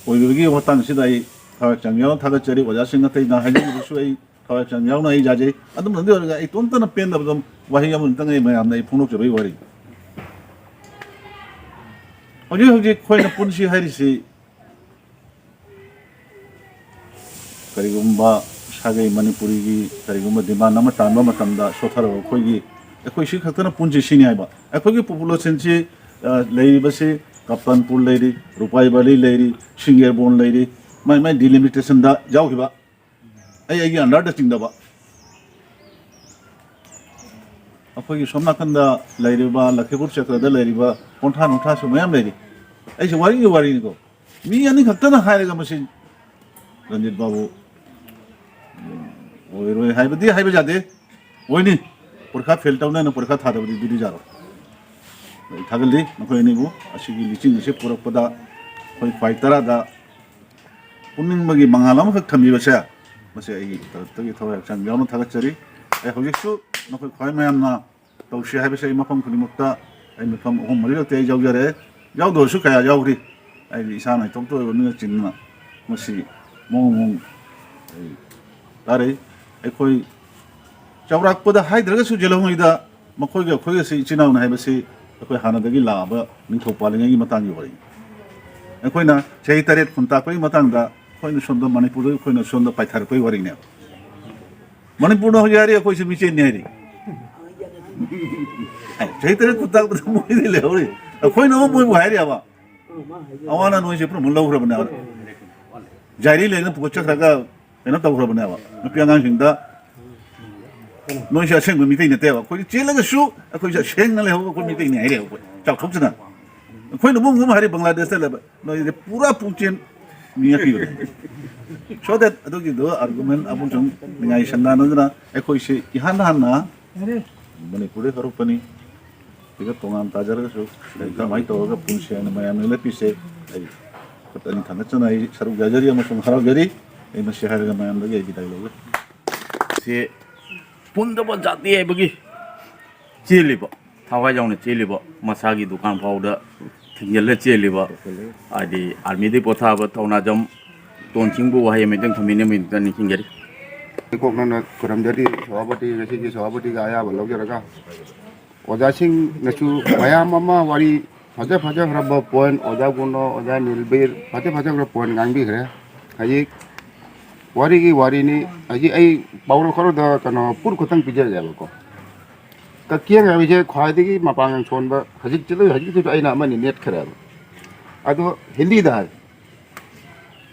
ꯑꯣꯏꯕꯒꯤ ꯃꯇꯥꯡꯁꯤꯗ ꯑꯩ ꯊꯋꯥꯏ ꯍꯛꯆꯥꯡ ꯌꯥꯎꯅ ꯊꯥꯒꯠꯆꯔꯤ꯫ ꯑꯣꯖꯥꯁꯤꯡ ꯑꯇꯩꯅ ꯍꯥꯏꯖꯔꯤꯕꯁꯨ ꯑꯩ ꯊꯋꯥꯏ ꯍꯛꯆꯥꯡ ꯌꯥꯎꯅ ꯑꯩ ꯌꯥꯖꯩ꯫ ꯑꯗꯨꯝꯅꯗꯤ ꯑꯣꯏꯔꯒ ꯑꯩ ꯏꯇꯣꯝꯇꯅ ꯄꯦꯟꯗꯕꯗꯣ ꯋꯥꯍꯩ ꯑꯃꯅꯤꯇꯪ ꯑꯩ ꯃꯌꯥꯝꯗ ꯑꯩ ꯐꯣꯡꯗꯣꯛꯆꯕꯒꯤ ꯋꯥꯔꯤ꯫ ꯍꯧꯖꯤꯛ ꯍꯧꯖꯤꯛ ꯑꯩꯈꯣꯏꯅ ꯄꯨꯟꯁꯤ ꯍꯥꯏꯔꯤꯁꯤ ꯀꯔꯤꯒꯨꯝꯕ ꯁꯥꯒꯩ ꯃꯅꯤꯄꯨꯔꯤꯒꯤ ꯀꯔꯤꯒꯨꯝꯕ demand ꯑꯃ ꯇꯥꯟꯕ ꯃꯇꯝꯗ ꯁꯣꯠꯊꯔꯕ ꯑꯩꯈꯣꯏꯒꯤ, ꯑꯩꯈꯣꯏ ꯁꯤ ꯈꯛꯇꯅ ꯄꯨꯟꯁꯤ ꯁꯤꯅꯤ ꯍꯥꯏꯕ꯫ ꯑꯩꯈꯣꯏꯒꯤ populationꯁꯤ, ꯑ, ꯂꯩꯔꯤꯕꯁꯤ ꯀꯞꯇꯟꯄꯨꯔ ꯂꯩꯔꯤ, ꯔꯨꯄꯥꯏ ꯚꯦꯂꯤ ꯂꯩꯔꯤ, ꯁꯤꯡꯒꯦꯔꯕꯣꯟ ꯂꯩꯔꯤ, ꯃꯥꯏ ꯃꯥꯏ delimitationꯗ ꯌꯥꯎꯈꯤꯕ꯫ ꯑꯩ ꯑꯩꯒꯤ underꯗ ꯆꯤꯡꯗꯕ꯫ ꯑꯩꯈꯣꯏꯒꯤ ꯁꯣꯝ ꯅꯥꯀꯟꯗ ꯂꯩꯔꯤꯕ, ꯂꯈꯤꯄꯨꯔ ꯁꯦꯛꯇꯔꯗ ꯂꯩꯔꯤꯕ ꯀꯣꯟꯊꯥ ꯅꯨꯡꯊꯥꯁꯨ ꯃꯌꯥꯝ ꯂꯩꯔꯤ꯫ ꯑꯩꯁꯦ ꯋꯥꯔꯤꯒꯤ ꯋꯥꯔꯤꯅꯤꯀꯣ꯫ ꯃꯤ ꯑꯅꯤꯈꯛꯇꯅ ꯍꯥꯏꯔꯒ ꯃꯁꯤ ꯔꯟꯖꯤꯠ ꯕꯥꯕꯨ ꯑꯣꯏꯔꯣꯏ ꯍꯥꯏꯕꯗꯤ ꯍꯥꯏꯕ ꯌꯥꯗꯦ, ꯑꯣꯏꯅꯤ꯫ ꯄꯔꯤꯈꯥ ꯐꯦꯜ ꯇꯧꯅꯅ ꯄꯔꯤꯈꯥ ꯊꯥꯗꯕꯗꯤ ꯑꯗꯨꯗꯤ ꯌꯥꯔꯣꯏ꯫ ꯑꯩ ꯊꯥꯒꯠꯂꯤ ꯅꯈꯣꯏ ꯑꯅꯤꯕꯨ, ꯑꯁꯤꯒꯤ ꯂꯤꯆꯤꯡ ꯑꯁꯤ ꯄꯨꯔꯛꯄꯗ ꯑꯩꯈꯣꯏ ꯈ꯭ꯋꯥꯏ ꯇꯔꯥꯗ ꯄꯨꯛꯅꯤꯡꯕꯒꯤ ꯃꯉꯥꯜ ꯑꯃꯈꯛ ꯊꯝꯕꯤꯕꯁꯦ, ꯃꯁꯤ ꯑꯩꯒꯤ ꯇꯔꯞꯇꯒꯤ ꯊꯋꯥꯏ ꯍꯛꯆꯥꯡ ꯌꯥꯎꯅ ꯊꯥꯒꯠꯆꯔꯤ꯫ ꯑꯩ ꯍꯧꯖꯤꯛꯁꯨ ꯅꯈꯣꯏ ꯈ꯭ꯋꯥꯏ ꯃꯌꯥꯝꯅ ꯇꯧꯁꯤ ꯍꯥꯏꯕꯁꯦ ꯑꯩ ꯃꯐꯝ ꯈꯨꯗꯤꯡꯃꯛꯇ ꯑꯩ ꯃꯐꯝ ꯑꯍꯨꯝ ꯃꯔꯤꯔꯛꯇꯤ ꯑꯩ ꯌꯥꯎꯖꯔꯦ꯫ ꯌꯥꯎꯗꯕꯁꯨ ꯀꯌꯥ ꯌꯥꯎꯔꯤ꯫ ꯑꯩꯗꯤ ꯏꯁꯥꯅ ꯏꯇꯣꯝꯇ ꯑꯣꯏꯕꯅꯤꯅ ꯆꯤꯟꯗꯅ ꯃꯁꯤ ꯃꯑꯣꯡ ꯃꯑꯣꯡ ꯑꯩ ꯇꯥꯔꯛꯏ꯫ ꯑꯩꯈꯣꯏ ꯆꯥꯎꯔꯥꯛꯄꯗ ꯍꯥꯏꯗ꯭ꯔꯒꯁꯨ ꯌꯦꯜꯍꯧꯉꯩꯗ ꯃꯈꯣꯏꯒ ꯑꯩꯈꯣꯏꯒꯁꯤ ꯏꯆꯤꯟ ꯏꯅꯥꯎꯅꯤ ꯍꯥꯏꯕꯁꯤ ꯑꯩꯈꯣꯏ ꯍꯥꯟꯅꯗꯒꯤ ꯂꯥꯛꯑꯕ ꯅꯤꯡꯊꯧ ꯄꯥꯜꯂꯤꯉꯩꯒꯤ ꯃꯇꯥꯡꯒꯤ ꯋꯥꯔꯤꯅꯤ꯫ ꯑꯩꯈꯣꯏꯅ ꯆꯍꯤ ꯇꯔꯦꯠ ꯈꯨꯟꯇꯥꯛꯄꯒꯤ ꯃꯇꯥꯡꯗ ꯑꯩꯈꯣꯏꯅ ꯁꯣꯝꯗ ꯃꯅꯤꯄꯨꯔꯗꯒꯤ ꯑꯩꯈꯣꯏꯅ ꯁꯣꯝꯗ ꯄꯥꯏꯊꯔꯛꯄꯒꯤ ꯋꯥꯔꯤꯅꯦꯕ꯫ ꯃꯅꯤꯄꯨꯔꯅ ꯍꯧꯖꯤꯛ ꯍꯥꯏꯔꯤ ꯑꯩꯈꯣꯏꯁꯦ ꯃꯤꯆꯦꯟꯅꯤ ꯍꯥꯏꯔꯤ꯫ ꯆꯍꯤ ꯇꯔꯦꯠ ꯈꯨꯟꯇꯥꯛꯄꯗ ꯃꯣꯏꯗꯤ ꯂꯩꯍꯧꯔꯤ꯫ ꯑꯩꯈꯣꯏꯅ ꯑꯃꯨꯛ ꯃꯣꯏꯕꯨ ꯍꯥꯏꯔꯤꯑꯕ꯫ ꯑꯋꯥꯅ ꯅꯣꯏꯁꯦ ꯄꯨꯝꯅꯃꯛ ꯂꯧꯈ꯭ꯔꯕꯅꯦꯕ꯫ ꯖꯥꯏꯔꯤ ꯂꯩꯅ ꯄꯨꯈꯠꯆꯈ꯭ꯔꯒ ꯀꯩꯅꯣ ꯇꯧꯈ꯭ꯔꯕꯅꯦꯕ꯫ ꯅꯨꯄꯤ ꯑꯉꯥꯡꯁꯤꯡꯗ ꯅꯣꯏꯁꯦ ꯑꯁꯦꯡꯕ ꯃꯤꯇꯩ ꯅꯠꯇꯦꯕ꯫ ꯑꯩꯈꯣꯏꯗꯤ ꯆꯦꯜꯂꯒꯁꯨ ꯑꯩꯈꯣꯏꯁꯦ ꯑꯁꯦꯡꯅ ꯂꯩꯍꯧꯕ ꯑꯩꯈꯣꯏ ꯃꯤꯇꯩꯅꯤ ꯍꯥꯏꯔꯦꯕ ꯑꯩꯈꯣꯏ ꯆꯥꯎꯊꯣꯛꯆꯅ꯫ ꯑꯩꯈꯣꯏꯅ ꯑꯃꯨꯛ ꯑꯃꯨꯛ ꯍꯥꯏꯔꯤ ꯕꯪꯒ꯭ꯂꯥꯗꯦꯁꯇ ꯂꯩꯕ ꯅꯣꯏꯁꯦ ꯄꯨꯔꯥ ꯄꯨꯛꯆꯦꯟ ꯃꯤ ꯑꯀꯤꯕꯅꯦ꯫ So that ꯑꯗꯨꯒꯤꯗꯣ ꯑꯥꯔꯒꯨꯃꯦꯟ ꯑꯃꯁꯨꯡ ꯅꯤꯡꯉꯥꯏ ꯁꯪꯗꯥꯅꯗꯅ ꯑꯩꯈꯣꯏꯁꯦ ꯏꯍꯥꯟ ꯍꯥꯟꯅ ꯃꯅꯤꯄꯨꯔꯗ ꯍꯧꯔꯛꯄꯅꯤ꯫ ꯁꯤꯗ ꯇꯣꯉꯥꯟ ꯇꯥꯖꯔꯒꯁꯨ ꯑꯩ ꯀꯃꯥꯏꯅ ꯇꯧꯔꯒ ꯄꯨꯟꯁꯤ ꯍꯥꯏꯅ ꯃꯌꯥꯝꯅ ꯂꯦꯞꯄꯤꯁꯦ ꯑꯩ ꯈꯨꯠ ꯑꯅꯤ ꯊꯥꯡꯒꯠꯆꯅ ꯑꯩ ꯁꯔꯨꯛ ꯌꯥꯖꯔꯤ ꯑꯃꯁꯨꯡ ꯍꯔꯥꯎꯖꯔꯤ꯫ ꯑꯩ ꯃꯁꯤ ꯍꯥꯏꯔꯒ ꯃꯌꯥꯝꯗꯒꯤ ꯑꯩ ꯕꯤꯗꯥꯏ ꯂꯧꯖꯔꯤ꯫ ꯁꯤ ꯄꯨꯟꯗꯕ ꯖꯥꯇꯤ ꯍꯥꯏꯕꯒꯤ ꯆꯦꯜꯂꯤꯕ, ꯊꯋꯥꯏ ꯌꯥꯎꯅ ꯆꯦꯜꯂꯤꯕ, ꯃꯁꯥꯒꯤ ꯗꯨꯀꯥꯟ ꯐꯥꯎꯗ ꯊꯤꯡꯖꯤꯜꯂ ꯆꯦꯜꯂꯤꯕ, ꯍꯥꯏꯗꯤ ꯑꯥꯔꯃꯤꯗꯒꯤ ꯄꯣꯊꯥꯕ ꯊꯧꯅꯥꯖꯝ ꯇꯣꯟꯁꯤꯡꯕꯨ ꯋꯥꯍꯩ ꯑꯃꯇꯪ ꯊꯝꯕꯤꯅꯕꯒꯤꯗꯃꯛꯇ ꯅꯤꯡꯁꯤꯡꯖꯔꯤ꯫ ꯀꯣꯛꯅꯅ ꯈꯨꯔꯨꯝꯖꯔꯤ ꯁꯚꯥꯄꯇꯤ, ꯉꯁꯤꯒꯤ ꯁꯚꯥꯄꯇꯤꯒꯤ ꯑꯌꯥꯕ ꯂꯧꯖꯔꯒ꯫ ꯑꯣꯖꯥꯁꯤꯡꯅꯁꯨ ꯃꯌꯥꯝ ꯑꯃ ꯋꯥꯔꯤ ꯐꯖ ꯐꯖꯈ꯭ꯔꯕ ꯄꯣꯏꯟ, ꯑꯣꯖꯥ ꯒꯨꯅꯣ, ꯑꯣꯖꯥ ꯅꯤꯜꯕꯤꯔ, ꯐꯖ ꯐꯖꯈ꯭ꯔꯕ ꯄꯣꯏꯟ ꯉꯥꯡꯕꯤꯈ꯭ꯔꯦ꯫ ꯍꯧꯖꯤꯛ ꯋꯥꯔꯤꯒꯤ ꯋꯥꯔꯤꯅꯤ꯫ ꯍꯧꯖꯤꯛ ꯑꯩ ꯄꯥꯎꯔꯧ ꯈꯔꯗ ꯀꯩꯅꯣ ꯄꯨꯔ ꯈꯛꯇꯪ ꯄꯤꯖꯒꯦꯕꯀꯣ꯫ ꯀꯛꯆꯦꯡ ꯍꯥꯏꯕꯁꯦ ꯈ꯭ꯋꯥꯏꯗꯒꯤ ꯃꯄꯥꯡꯒꯜ ꯁꯣꯟꯕ, ꯍꯧꯖꯤꯛꯇꯁꯨ, ꯍꯧꯖꯤꯛꯇꯁꯨ ꯑꯩꯅ ꯑꯃꯅꯤ ꯅꯦꯠꯈ꯭ꯔꯦꯕ꯫ ꯑꯗꯣ ꯍꯤꯟꯗꯤꯗ ꯍꯥꯏ,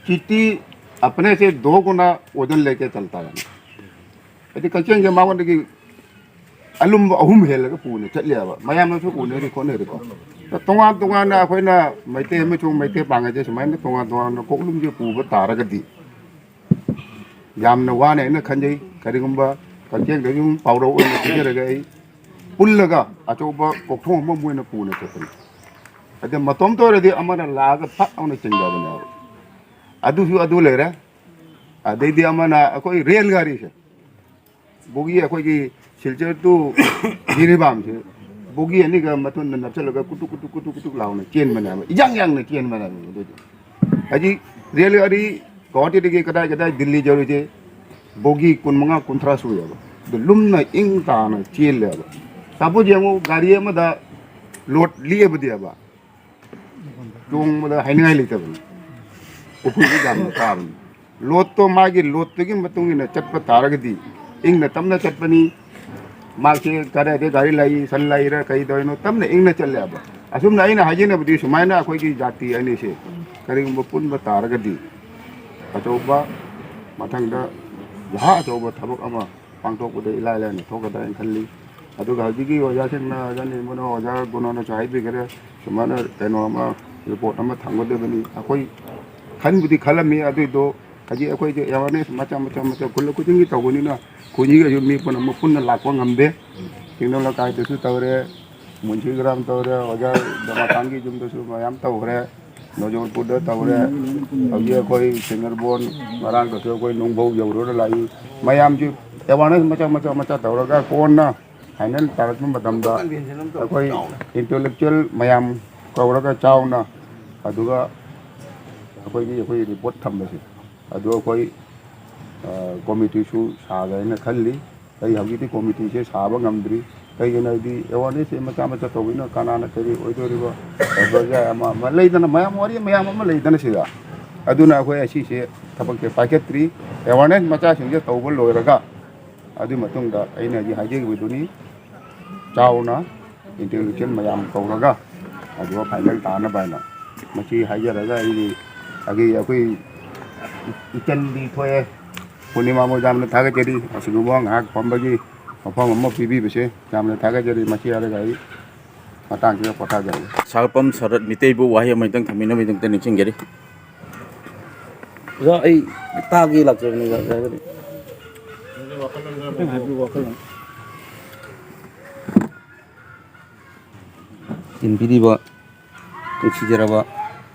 "ꯆꯤꯇꯤ ꯑꯄꯅꯦ ꯁꯦ ꯗꯣ ꯒꯨꯅꯥ ꯋꯖꯟ ꯂꯦꯀꯦ ꯆꯜꯇꯥ ꯍꯥꯏ"꯫ ꯍꯥꯏꯗꯤ ꯀꯛꯆꯦꯡꯁꯦ ꯃꯉꯣꯟꯗꯒꯤ ꯑꯂꯨꯝꯕ ꯑꯍꯨꯝ ꯍꯦꯜꯂꯒ ꯄꯨꯅ ꯆꯠꯂꯦꯕ꯫ ꯃꯌꯥꯝꯅꯁꯨ ꯎꯅꯔꯤ ꯈꯣꯠꯅꯔꯤꯀꯣ꯫ ꯇꯣꯉꯥꯟ ꯇꯣꯉꯥꯟꯅ ꯑꯩꯈꯣꯏꯅ ꯃꯩꯇꯩ ꯑꯃꯁꯨꯡ ꯃꯩꯇꯩ ꯄꯥꯡꯒꯜꯁꯦ ꯁꯨꯃꯥꯏꯅ ꯇꯣꯉꯥꯟ ꯇꯣꯉꯥꯟꯕ ꯀꯣꯛꯂꯨꯝꯁꯦ ꯄꯨꯕ ꯇꯥꯔꯒꯗꯤ ꯌꯥꯝꯅ ꯋꯥꯅ ꯑꯩꯅ ꯈꯟꯖꯩ꯫ ꯀꯔꯤꯒꯨꯝꯕ ꯀꯛꯆꯤꯡꯗ ꯁꯨꯝ ꯄꯥꯎꯔꯧ ꯑꯣꯏꯅ ꯄꯤꯖꯔꯒ ꯑꯩ ꯄꯨꯜꯂꯒ ꯑꯆꯧꯕ ꯀꯣꯛꯊꯣꯡ ꯑꯃ ꯃꯣꯏꯅ ꯄꯨꯅ ꯆꯠꯄꯅꯤ꯫ ꯑꯗ ꯃꯇꯣꯝꯇ ꯑꯣꯏꯔꯗꯤ ꯑꯃꯅ ꯂꯥꯛꯑꯒ ꯐꯠ ꯂꯥꯎꯅ ꯆꯤꯡꯊꯕꯅꯦꯕ꯫ ꯑꯗꯨꯁꯨ ꯑꯗꯨ ꯂꯩꯔꯦ꯫ ꯑꯗꯩꯗꯤ ꯑꯃꯅ ꯑꯩꯈꯣꯏ ꯔꯦꯜ ꯒꯥꯔꯤꯁꯦ, ꯕꯣꯒꯤ ꯑꯩꯈꯣꯏꯒꯤ ꯁꯤꯜꯆꯔ ꯇꯨ ꯖꯤꯔꯤꯕꯥꯝꯁꯦ ꯕꯣꯒꯤ ꯑꯅꯤꯒ ꯃꯇꯨꯡꯗ ꯅꯞꯁꯤꯜꯂꯒ ꯀꯨꯇꯨꯛ ꯀꯨꯇꯨꯛ ꯀꯨꯇꯨꯛ ꯀꯨꯇꯨꯛ ꯂꯥꯎꯅ ꯆꯦꯟꯕꯅꯦꯕ, ꯏꯌꯥꯡ ꯌꯥꯡꯅ ꯆꯦꯟꯕꯅꯦꯕ꯫ ꯑꯗꯨꯗꯤ ꯍꯧꯖꯤꯛ ꯔꯦꯜ ꯒꯥꯔꯤ ꯒꯧꯍꯥꯇꯤꯗꯒꯤ ꯀꯗꯥꯏ ꯀꯗꯥꯏ ꯗꯤꯜꯂꯤ ꯌꯧꯔꯤꯁꯦ ꯕꯣꯒꯤ ꯀꯨꯟꯃꯉꯥ ꯀꯨꯟꯊ꯭ꯔꯥ ꯁꯨꯏꯌꯦꯕ꯫ ꯑꯗꯨ ꯂꯨꯝꯅ ꯏꯪ ꯇꯥꯅ ꯆꯦꯜꯂꯦꯕ꯫ ꯁꯄꯣꯖ ꯌꯦꯡꯉꯨ, ꯒꯥꯔꯤ ꯑꯃꯗ ꯂꯣꯗ ꯂꯤꯛꯑꯕꯗꯤꯕ ꯇꯣꯡꯕꯗ ꯍꯥꯏꯅꯤꯡꯉꯥꯏ ꯂꯩꯇꯕꯅꯤ꯫ ꯎꯐꯨꯜꯗꯤ ꯌꯥꯝꯅ ꯀꯥꯕꯅꯤ꯫ ꯂꯣꯗꯇꯣ ꯃꯥꯒꯤ ꯂꯣꯗꯇꯨꯒꯤ ꯃꯇꯨꯡ ꯏꯟꯅ ꯆꯠꯄ ꯇꯥꯔꯒꯗꯤ ꯏꯪꯅ ꯇꯞꯅ ꯆꯠꯄꯅꯤ꯫ ꯃꯥꯁꯦ ꯀꯗꯥꯏꯗ ꯒꯥꯔꯤ ꯂꯥꯛꯏ, ꯁꯟ ꯂꯥꯛꯏꯔ ꯀꯩ ꯇꯧꯔꯤꯅꯣ ꯇꯞꯅ ꯏꯪꯅ ꯆꯠꯂꯦꯕ꯫ ꯑꯁꯨꯝꯅ ꯑꯩꯅ ꯍꯥꯏꯖꯅꯕꯗꯤ ꯁꯨꯃꯥꯏꯅ ꯑꯩꯈꯣꯏꯒꯤ ꯖꯥꯇꯤ ꯑꯅꯤꯁꯦ ꯀꯔꯤꯒꯨꯝꯕ ꯄꯨꯟꯕ ꯇꯥꯔꯒꯗꯤ ꯑꯆꯧꯕ ꯃꯊꯪꯗ ꯖꯍꯥ ꯑꯆꯧꯕ ꯊꯕꯛ ꯑꯃ ꯄꯥꯡꯊꯣꯛꯄꯗ ꯏꯂꯥꯏ ꯂꯥꯏꯅ ꯊꯣꯛꯀꯗ꯭ꯔꯥ ꯍꯥꯏꯅ ꯈꯜꯂꯤ꯫ ꯑꯗꯨꯒ ꯍꯧꯖꯤꯛꯀꯤ ꯑꯣꯖꯥꯁꯤꯡꯅ, ꯑꯣꯖꯥ ꯅꯤꯔꯃꯅ, ꯑꯣꯖꯥ ꯒꯨꯅꯣꯅꯁꯨ ꯍꯥꯏꯕꯤꯈꯔꯦ, ꯁꯨꯃꯥꯏꯅ ꯀꯩꯅꯣ ꯑꯃ, ꯔꯤꯄꯣꯔꯠ ꯑꯃ ꯊꯝꯒꯗꯕꯅꯤ꯫ ꯑꯩꯈꯣꯏ ꯈꯟꯕꯨꯗꯤ ꯈꯜꯂꯝꯃꯤ, ꯑꯗꯨꯏꯗꯣ ꯍꯧꯖꯤꯛ ꯑꯩꯈꯣꯏꯁꯦ ꯑꯦꯋꯥꯔꯅꯦꯁ ꯃꯆꯥ ꯃꯆꯥ ꯃꯆꯥ ꯈꯨꯜ ꯈꯨꯗꯤꯡꯒꯤ ꯇꯧꯕꯅꯤꯅ ꯈꯨꯟꯁꯤꯒꯁꯨ ꯃꯤ ꯄꯨꯝꯅꯃꯛ ꯄꯨꯟꯅ ꯂꯥꯛꯄ ꯉꯝꯗꯦ꯫ ꯇꯦꯡꯅꯧ ꯂꯩꯀꯥꯏꯗꯁꯨ ꯇꯧꯔꯦ, ꯃꯨꯟꯁꯤꯒ꯭ꯔꯥꯝ ꯇꯧꯔꯦ, ꯑꯣꯖꯥ ꯗꯃꯥꯀꯥꯟꯒꯤ ꯌꯨꯝꯗꯁꯨ ꯃꯌꯥꯝ ꯇꯧꯈ꯭ꯔꯦ, ꯅꯣꯖꯣꯔꯄꯨꯔꯗ ꯇꯧꯔꯦ, ꯍꯧꯖꯤꯛ ꯑꯩꯈꯣꯏ ꯁꯤꯡꯒꯔꯕꯣꯟ, ꯉꯔꯥꯡꯗꯁꯨ ꯑꯩꯈꯣꯏ ꯅꯨꯡꯐꯧ ꯌꯧꯔꯨꯔ ꯂꯥꯛꯏ꯫ ꯃꯌꯥꯝꯁꯤ ꯑꯦꯋꯥꯔꯅꯦꯁ ꯃꯆꯥ ꯃꯆꯥ ꯃꯆꯥ ꯇꯧꯔꯒ ꯀꯣꯟꯅ ꯐꯥꯏꯅꯦꯜ ꯇꯥꯔꯛꯄ ꯃꯇꯝꯗ ꯑꯩꯈꯣꯏ ꯏꯟꯇꯦꯂꯦꯛꯆꯨꯋꯦꯜ ꯃꯌꯥꯝ ꯀꯧꯔꯒ ꯆꯥꯎꯅ ꯑꯗꯨꯒ ꯑꯩꯈꯣꯏꯒꯤ, ꯑꯩꯈꯣꯏ ꯔꯤꯄꯣꯔꯠ ꯊꯝꯕꯁꯦ ꯑꯗꯨ ꯑꯩꯈꯣꯏ, ꯑ, ꯀꯣꯃꯤꯇꯤꯁꯨ ꯁꯥꯒꯦ ꯍꯥꯏꯅ ꯈꯜꯂꯤ꯫ ꯑꯩ ꯍꯧꯖꯤꯛꯇꯤ ꯀꯣꯃꯤꯇꯤꯁꯦ ꯁꯥꯕ ꯉꯝꯗ꯭ꯔꯤ꯫ ꯀꯩꯒꯤꯅꯣ ꯍꯥꯏꯗꯤ ꯑꯦꯋꯥꯔꯅꯦꯁꯁꯦ ꯃꯆꯥ ꯃꯆꯥ ꯇꯧꯕꯅꯤꯅ ꯀꯅꯥꯅ ꯀꯔꯤ ꯑꯣꯏꯗꯣꯔꯤꯕ, ꯑꯣꯏꯕ ꯌꯥꯏ, ꯑꯃ ꯑꯃ ꯂꯩꯗꯅ, ꯃꯌꯥꯝ ꯋꯥꯔꯤ ꯃꯌꯥꯝ ꯑꯃ ꯂꯩꯗꯅ ꯁꯤꯗ꯫ ꯑꯗꯨꯅ ꯑꯩꯈꯣꯏ ꯑꯁꯤꯁꯦ ꯊꯕꯛꯁꯦ ꯄꯥꯏꯈꯠꯇ꯭ꯔꯤ꯫ ꯑꯦꯋꯥꯔꯅꯦꯁ ꯃꯆꯥꯁꯤꯡꯁꯦ ꯇꯧꯕ ꯂꯣꯏꯔꯒ ꯑꯗꯨꯒꯤ ꯃꯇꯨꯡꯗ ꯑꯩꯅ ꯍꯧꯖꯤꯛ ꯍꯥꯏꯖꯈꯤꯕꯗꯨꯅꯤ, ꯆꯥꯎꯅ ꯏꯟꯇꯦꯂꯦꯛꯆꯨꯋꯦꯜ ꯃꯌꯥꯝ ꯀꯧꯔꯒ ꯑꯗꯨꯒ ꯐꯥꯏꯅꯦꯜ ꯇꯥꯅꯕ ꯍꯥꯏꯅ꯫ ꯃꯁꯤ ꯍꯥꯏꯖꯔꯒ ꯑꯩꯒꯤ, ꯑꯩꯒꯤ, ꯑꯩꯈꯣꯏ ꯏꯆꯟꯗꯤ ꯊꯣꯛꯑꯦ꯫ ꯄꯨꯔꯅꯤꯃꯥ ꯃꯣꯏ ꯌꯥꯝꯅ ꯊꯥꯒꯠꯆꯔꯤ꯫ ꯑꯁꯤꯒꯨꯝꯕ ꯉꯥꯏꯍꯥꯛ ꯐꯝꯕꯒꯤ ꯃꯐꯝ ꯑꯃ ꯄꯤꯕꯤꯕꯁꯦ ꯌꯥꯝꯅ ꯊꯥꯒꯠꯆꯔꯤ꯫ ꯃꯁꯤ ꯍꯥꯏꯔꯒ ꯑꯩ ꯃꯇꯥꯡꯁꯤꯗ ꯄꯣꯊꯥꯖꯔꯒꯦ꯫ ꯁꯥꯒꯠꯄꯝ ꯁꯔꯠ ꯃꯤꯇꯩꯕꯨ ꯋꯥꯍꯩ ꯑꯃ ꯍꯦꯛꯇꯪ ꯊꯝꯕꯤꯅꯕꯒꯤꯗꯃꯛꯇ ꯅꯤꯡꯁꯤꯡꯖꯔꯤ꯫ ꯑꯣꯖꯥ, ꯑꯩ ꯇꯥꯒꯦ ꯂꯥꯛꯆꯕꯅꯤ, ꯑꯣꯖꯥ, ꯑꯣꯖꯥꯒꯗꯤ꯫ ꯅꯪ ꯍꯥꯏꯕꯤꯌꯨ, ꯋꯥꯈꯜꯂꯣꯟ꯫ ꯇꯤꯟꯕꯤꯔꯤꯕ ꯅꯨꯡꯁꯤꯖꯔꯕ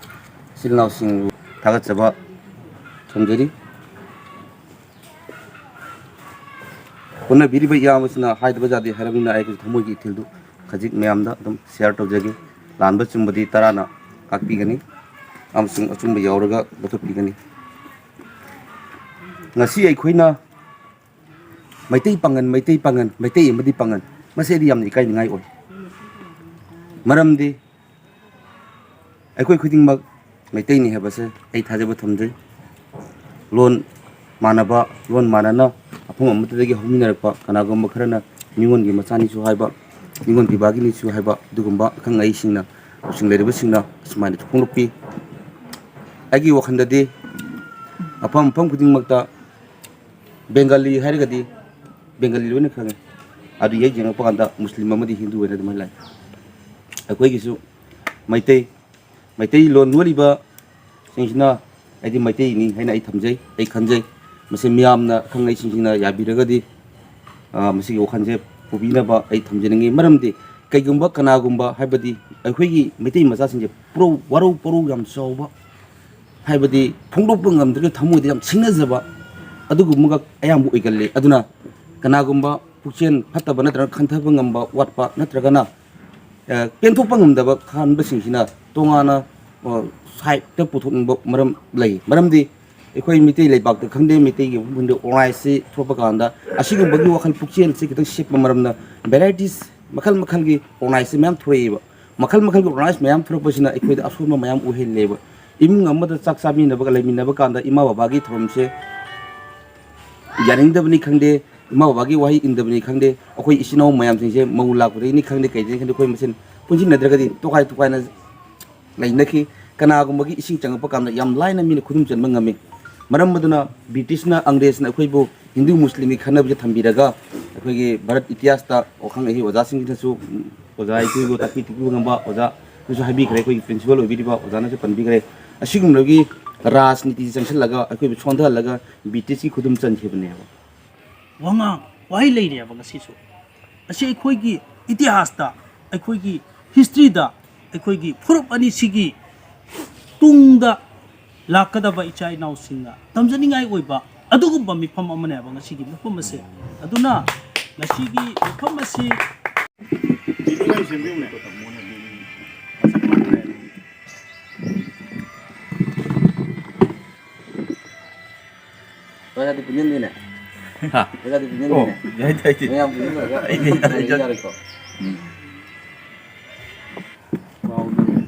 ꯏꯆꯤꯜ ꯏꯅꯥꯎꯁꯤꯡꯕꯨ ꯊꯥꯒꯠꯆꯕ ꯊꯝꯖꯔꯤ꯫ ꯍꯣꯠꯅꯕꯤꯔꯤꯕ ꯏꯌꯥꯝꯕꯁꯤꯅ ꯍꯥꯏꯗꯕ ꯌꯥꯗꯦ ꯍꯥꯏꯔꯕꯅꯤꯅ ꯑꯩꯒꯤ ꯊꯃꯣꯏꯒꯤ ꯏꯊꯤꯜꯗꯨ ꯈꯖꯤꯛ ꯃꯌꯥꯝꯗ ꯑꯗꯨꯝ share ꯇꯧꯖꯒꯦ꯫ ꯂꯥꯟꯕ ꯆꯨꯝꯕꯗꯤ ꯇꯔꯥꯅ ꯉꯥꯛꯄꯤꯒꯅꯤ ꯑꯃꯁꯨꯡ ꯑꯆꯨꯝꯕ ꯌꯥꯎꯔꯒ ꯂꯧꯊꯣꯛꯄꯤꯒꯅꯤ꯫ ꯉꯁꯤ ꯑꯩꯈꯣꯏꯅ ꯃꯩꯇꯩ ꯄꯥꯉꯟ, ꯃꯩꯇꯩ ꯄꯥꯉꯟ, ꯃꯩꯇꯩ ꯑꯃꯗꯤ ꯄꯥꯉꯟ, ꯃꯁꯤ ꯑꯩꯗꯤ ꯌꯥꯝꯅ ꯏꯀꯥꯏꯅꯤꯡꯉꯥꯏ ꯑꯣꯏ꯫ ꯃꯔꯝꯗꯤ ꯑꯩꯈꯣꯏ ꯈꯨꯗꯤꯡꯃꯛ ꯃꯩꯇꯩꯅꯤ ꯍꯥꯏꯕꯁꯦ ꯑꯩ ꯊꯥꯖꯕ ꯊꯝꯖꯩ꯫ ꯂꯣꯟ ꯃꯥꯟꯅꯕ, ꯂꯣꯟ ꯃꯥꯟꯅꯅ ꯃꯐꯝ ꯑꯃꯠꯇꯗꯒꯤ ꯍꯧꯃꯤꯟꯅꯔꯛꯄ ꯀꯅꯥꯒꯨꯝꯕ ꯈꯔꯅ ꯃꯤꯉꯣꯟꯒꯤ ꯃꯆꯥꯅꯤꯁꯨ ꯍꯥꯏꯕ, ꯃꯤꯉꯣꯟ ꯄꯤꯕꯥꯒꯤꯅꯤꯁꯨ ꯍꯥꯏꯕ, ꯑꯗꯨꯒꯨꯝꯕ ꯑꯈꯪ ꯑꯍꯩꯁꯤꯡꯅ, ꯂꯧꯁꯤꯡ ꯂꯩꯔꯕꯁꯤꯡꯅ ꯑꯁꯨꯃꯥꯏꯅꯁꯨ ꯐꯣꯡꯗꯣꯛꯄꯤ꯫ ꯑꯩꯒꯤ ꯋꯥꯈꯜꯗꯗꯤ ꯃꯐꯝ, ꯃꯐꯝ ꯈꯨꯗꯤꯡꯃꯛꯇ ꯕꯦꯡꯒꯥꯂꯤ ꯍꯥꯏꯔꯒꯗꯤ ꯕꯦꯡꯒꯥꯂꯤ ꯂꯣꯏꯅ ꯈꯪꯉꯤ꯫ ꯑꯗꯨ ꯍꯦꯛ ꯌꯦꯡꯉꯛꯄ ꯀꯥꯟꯗ ꯃꯨꯁꯂꯤꯝ ꯑꯃꯗꯤ ꯍꯤꯟꯗꯨ ꯑꯣꯏꯅ ꯑꯗꯨꯃꯥꯏꯅ ꯂꯥꯛꯏ꯫ ꯑꯩꯈꯣꯏꯒꯤꯁꯨ ꯃꯩꯇꯩ, ꯃꯩꯇꯩ ꯂꯣꯟ ꯂꯣꯜꯂꯤꯕꯁꯤꯡꯁꯤꯅ ꯑꯩꯗꯤ ꯃꯩꯇꯩꯅꯤ ꯍꯥꯏꯅ ꯑꯩ ꯊꯝꯖꯩ, ꯑꯩ ꯈꯟꯖꯩ꯫ ꯃꯁꯤ ꯃꯤꯌꯥꯝꯅ ꯑꯈꯪ ꯑꯍꯩꯁꯤꯡꯁꯤꯅ ꯌꯥꯕꯤꯔꯒꯗꯤ, ꯑ, ꯃꯁꯤꯒꯤ ꯋꯥꯈꯜꯁꯦ ꯄꯨꯕꯤꯅꯕ ꯑꯩ ꯊꯝꯖꯅꯤꯡꯉꯤ꯫ ꯃꯔꯝꯗꯤ ꯀꯩꯒꯨꯝꯕ ꯀꯅꯥꯒꯨꯝꯕ, ꯍꯥꯏꯕꯗꯤ ꯑꯩꯈꯣꯏꯒꯤ ꯃꯩꯇꯩ ꯃꯆꯥꯁꯤꯡꯁꯦ ꯄ꯭ꯔꯧ-, ꯋꯥꯔꯧ ꯄꯔꯧ ꯌꯥꯝ ꯆꯥꯎꯕ, ꯍꯥꯏꯕꯗꯤ ꯐꯣꯡꯗꯣꯛꯄ ꯉꯝꯗ꯭ꯔꯒ ꯊꯃꯣꯏꯗ ꯌꯥꯝ ꯁꯤꯡꯅꯖꯕ ꯑꯗꯨꯒꯨꯝꯕꯒ ꯑꯌꯥꯝꯕ ꯑꯣꯏꯒꯜꯂꯤ꯫ ꯑꯗꯨꯅ ꯀꯅꯥꯒꯨꯝꯕ ꯄꯨꯛꯆꯦꯜ ꯐꯠꯇꯕ ꯅꯠꯇ꯭ꯔꯒ ꯈꯟꯊꯕ ꯉꯝꯕ ꯋꯥꯠꯄ ꯅꯠꯇ꯭ꯔꯒꯅ, ꯑ, ꯄꯦꯟꯊꯣꯛꯄ ꯉꯝꯗꯕ ꯈꯟꯕꯁꯤꯡꯁꯤꯅ ꯇꯣꯉꯥꯟꯅ, ꯑ, side ꯇ ꯄꯨꯊꯣꯛꯅꯤꯡꯕ ꯃꯔꯝ ꯂꯩ꯫ ꯃꯔꯝꯗꯤ ꯑꯩꯈꯣꯏ ꯃꯤꯇꯩ ꯂꯩꯕꯥꯛꯇ ꯈꯪꯗꯦ, ꯃꯤꯇꯩꯒꯤ ꯃꯐꯝꯗ organize ꯁꯤ ꯊꯣꯛꯄ ꯀꯥꯟꯗ ꯑꯁꯤꯒꯨꯝꯕꯒꯤ ꯋꯥꯈꯜ ꯄꯨꯛꯆꯦꯜꯁꯦ ꯈꯤꯇꯪ ꯁꯦꯞꯄ ꯃꯔꯝꯅ varieties ꯃꯈꯜ ꯃꯈꯜꯒꯤ organize ꯁꯦ ꯃꯌꯥꯝ ꯊꯣꯛꯂꯛꯏꯕ꯫ ꯃꯈꯜ ꯃꯈꯜꯒꯤ organize ꯃꯌꯥꯝ ꯊꯣꯛꯂꯛꯄꯁꯤꯅ ꯑꯩꯈꯣꯏꯗ ꯑꯁꯣꯟꯕ ꯃꯌꯥꯝ ꯑꯣꯏꯍꯜꯂꯦꯕ꯫ ꯏꯃꯨꯡ ꯑꯃꯗ ꯆꯥꯛ ꯆꯥꯃꯤꯟꯅꯕꯒ ꯂꯩꯃꯤꯟꯅꯕ ꯀꯥꯟꯗ ꯏꯃꯥ ꯕꯕꯥꯒꯤ ꯊꯧꯔꯝꯁꯦ ꯌꯥꯅꯤꯡꯗꯕꯅꯤ ꯈꯪꯗꯦ, ꯏꯃꯥ ꯕꯕꯥꯒꯤ ꯋꯥꯍꯩ ꯏꯟꯗꯕꯅꯤ ꯈꯪꯗꯦ, ꯑꯩꯈꯣꯏ ꯏꯆꯤꯟ ꯏꯅꯥꯎ ꯃꯌꯥꯝꯁꯤꯡꯁꯦ ꯃꯧ ꯂꯥꯛꯄꯗꯒꯤꯅꯤ ꯈꯪꯗꯦ, ꯀꯩꯗꯒꯤꯅꯤ ꯈꯪꯗꯦ, ꯑꯩꯈꯣꯏ ꯃꯁꯦꯟ ꯄꯨꯟꯁꯤꯟꯅꯗ꯭ꯔꯒꯗꯤ ꯇꯣꯈꯥꯏ ꯇꯣꯈꯥꯏꯅ ꯂꯩꯅꯈꯤ꯫ ꯀꯅꯥꯒꯨꯝꯕꯒꯤ ꯏꯁꯤꯡ ꯆꯪꯉꯛꯄ ꯀꯥꯟꯗ ꯌꯥꯝ ꯂꯥꯏꯅ ꯃꯤꯅ ꯈꯨꯗꯨꯝ ꯆꯟꯕ ꯉꯝꯃꯤ꯫ ꯃꯔꯝ ꯑꯗꯨꯅ ꯕ꯭ꯔꯤꯇꯤꯁꯅ, ꯑꯪꯒ꯭ꯔꯦꯖꯅ ꯑꯩꯈꯣꯏꯕꯨ ꯍꯤꯟꯗꯨ ꯃꯨꯁꯂꯤꯝꯒꯤ ꯈꯟꯅꯕꯁꯦ ꯊꯝꯕꯤꯔꯒ ꯑꯩꯈꯣꯏꯒꯤ ꯚꯥꯔꯠ ꯏꯇꯤꯍꯥꯁꯇ ꯋꯥꯈꯪ ꯑꯍꯩ ꯑꯣꯖꯥꯁꯤꯡꯁꯤꯅꯁꯨ, ꯑꯣꯖꯥ ꯑꯩꯈꯣꯏꯕꯨ ꯇꯥꯛꯄꯤ ꯇꯦꯛꯄꯤꯕ ꯉꯝꯕ ꯑꯣꯖꯥꯅꯁꯨ ꯍꯥꯏꯕꯤꯈ꯭ꯔꯦ, ꯑꯩꯈꯣꯏꯒꯤ principal ꯑꯣꯏꯕꯤꯔꯤꯕ ꯑꯣꯖꯥꯅꯁꯨ ꯄꯟꯕꯤꯈ꯭ꯔꯦ꯫ ꯑꯁꯤꯒꯨꯝꯂꯕꯒꯤ ꯔꯥꯖꯅꯤꯇꯤ ꯆꯪꯁꯤꯜꯂꯒ ꯑꯩꯈꯣꯏꯕꯨ ꯁꯣꯟꯊꯍꯜꯂꯒ ꯕ꯭ꯔꯤꯇꯤꯁꯀꯤ ꯈꯨꯗꯨꯝ ꯆꯟꯈꯤꯕꯅꯦꯕ꯫ ꯋꯥꯉꯥꯡ ꯋꯥꯍꯩ ꯂꯩꯔꯦꯕ ꯉꯁꯤꯁꯨ꯫ ꯑꯁꯤ ꯑꯩꯈꯣꯏꯒꯤ ꯏꯇꯤꯍꯥꯁꯇ, ꯑꯩꯈꯣꯏꯒꯤ ꯍꯤꯁꯇ꯭ꯔꯤꯗ, ꯑꯩꯈꯣꯏꯒꯤ ꯐꯨꯔꯨꯞ ꯑꯅꯤꯁꯤꯒꯤ ꯇꯨꯡꯗ ꯂꯥꯛꯀꯗꯕ ꯏꯆꯥ ꯏꯅꯥꯎꯁꯤꯡꯅ ꯇꯝꯖꯅꯤꯡꯉꯥꯏ ꯑꯣꯏꯕ ꯑꯗꯨꯒꯨꯝꯕ ꯃꯤꯐꯝ ꯑꯃꯅꯦꯕ ꯉꯁꯤꯒꯤ ꯃꯤꯐꯝ ꯑꯁꯦ꯫ ꯑꯗꯨꯅ ꯉꯁꯤꯒꯤ ꯃꯤꯐꯝ ꯑꯁꯤ ꯄꯩꯁꯥꯗꯤ ꯄꯨꯟꯁꯤꯟꯗꯣꯏꯅꯦ꯫ ꯍꯥ? ꯄꯩꯁꯥꯗꯤ ꯑꯣ, ꯄꯨꯟꯁꯤꯟꯗꯣꯏꯅꯦ꯫ ꯌꯥꯏ, ꯌꯥꯏ, ꯌꯥꯏ꯫ ꯃꯌꯥꯝ ꯄꯨꯟꯁꯤꯜꯂꯒ ꯑꯩꯗꯤ ꯌꯥꯏ, ꯌꯥꯏ꯫ ꯌꯥꯔꯦꯀꯣ꯫ ꯎꯝ꯫ ꯀꯥꯎꯗꯅ꯫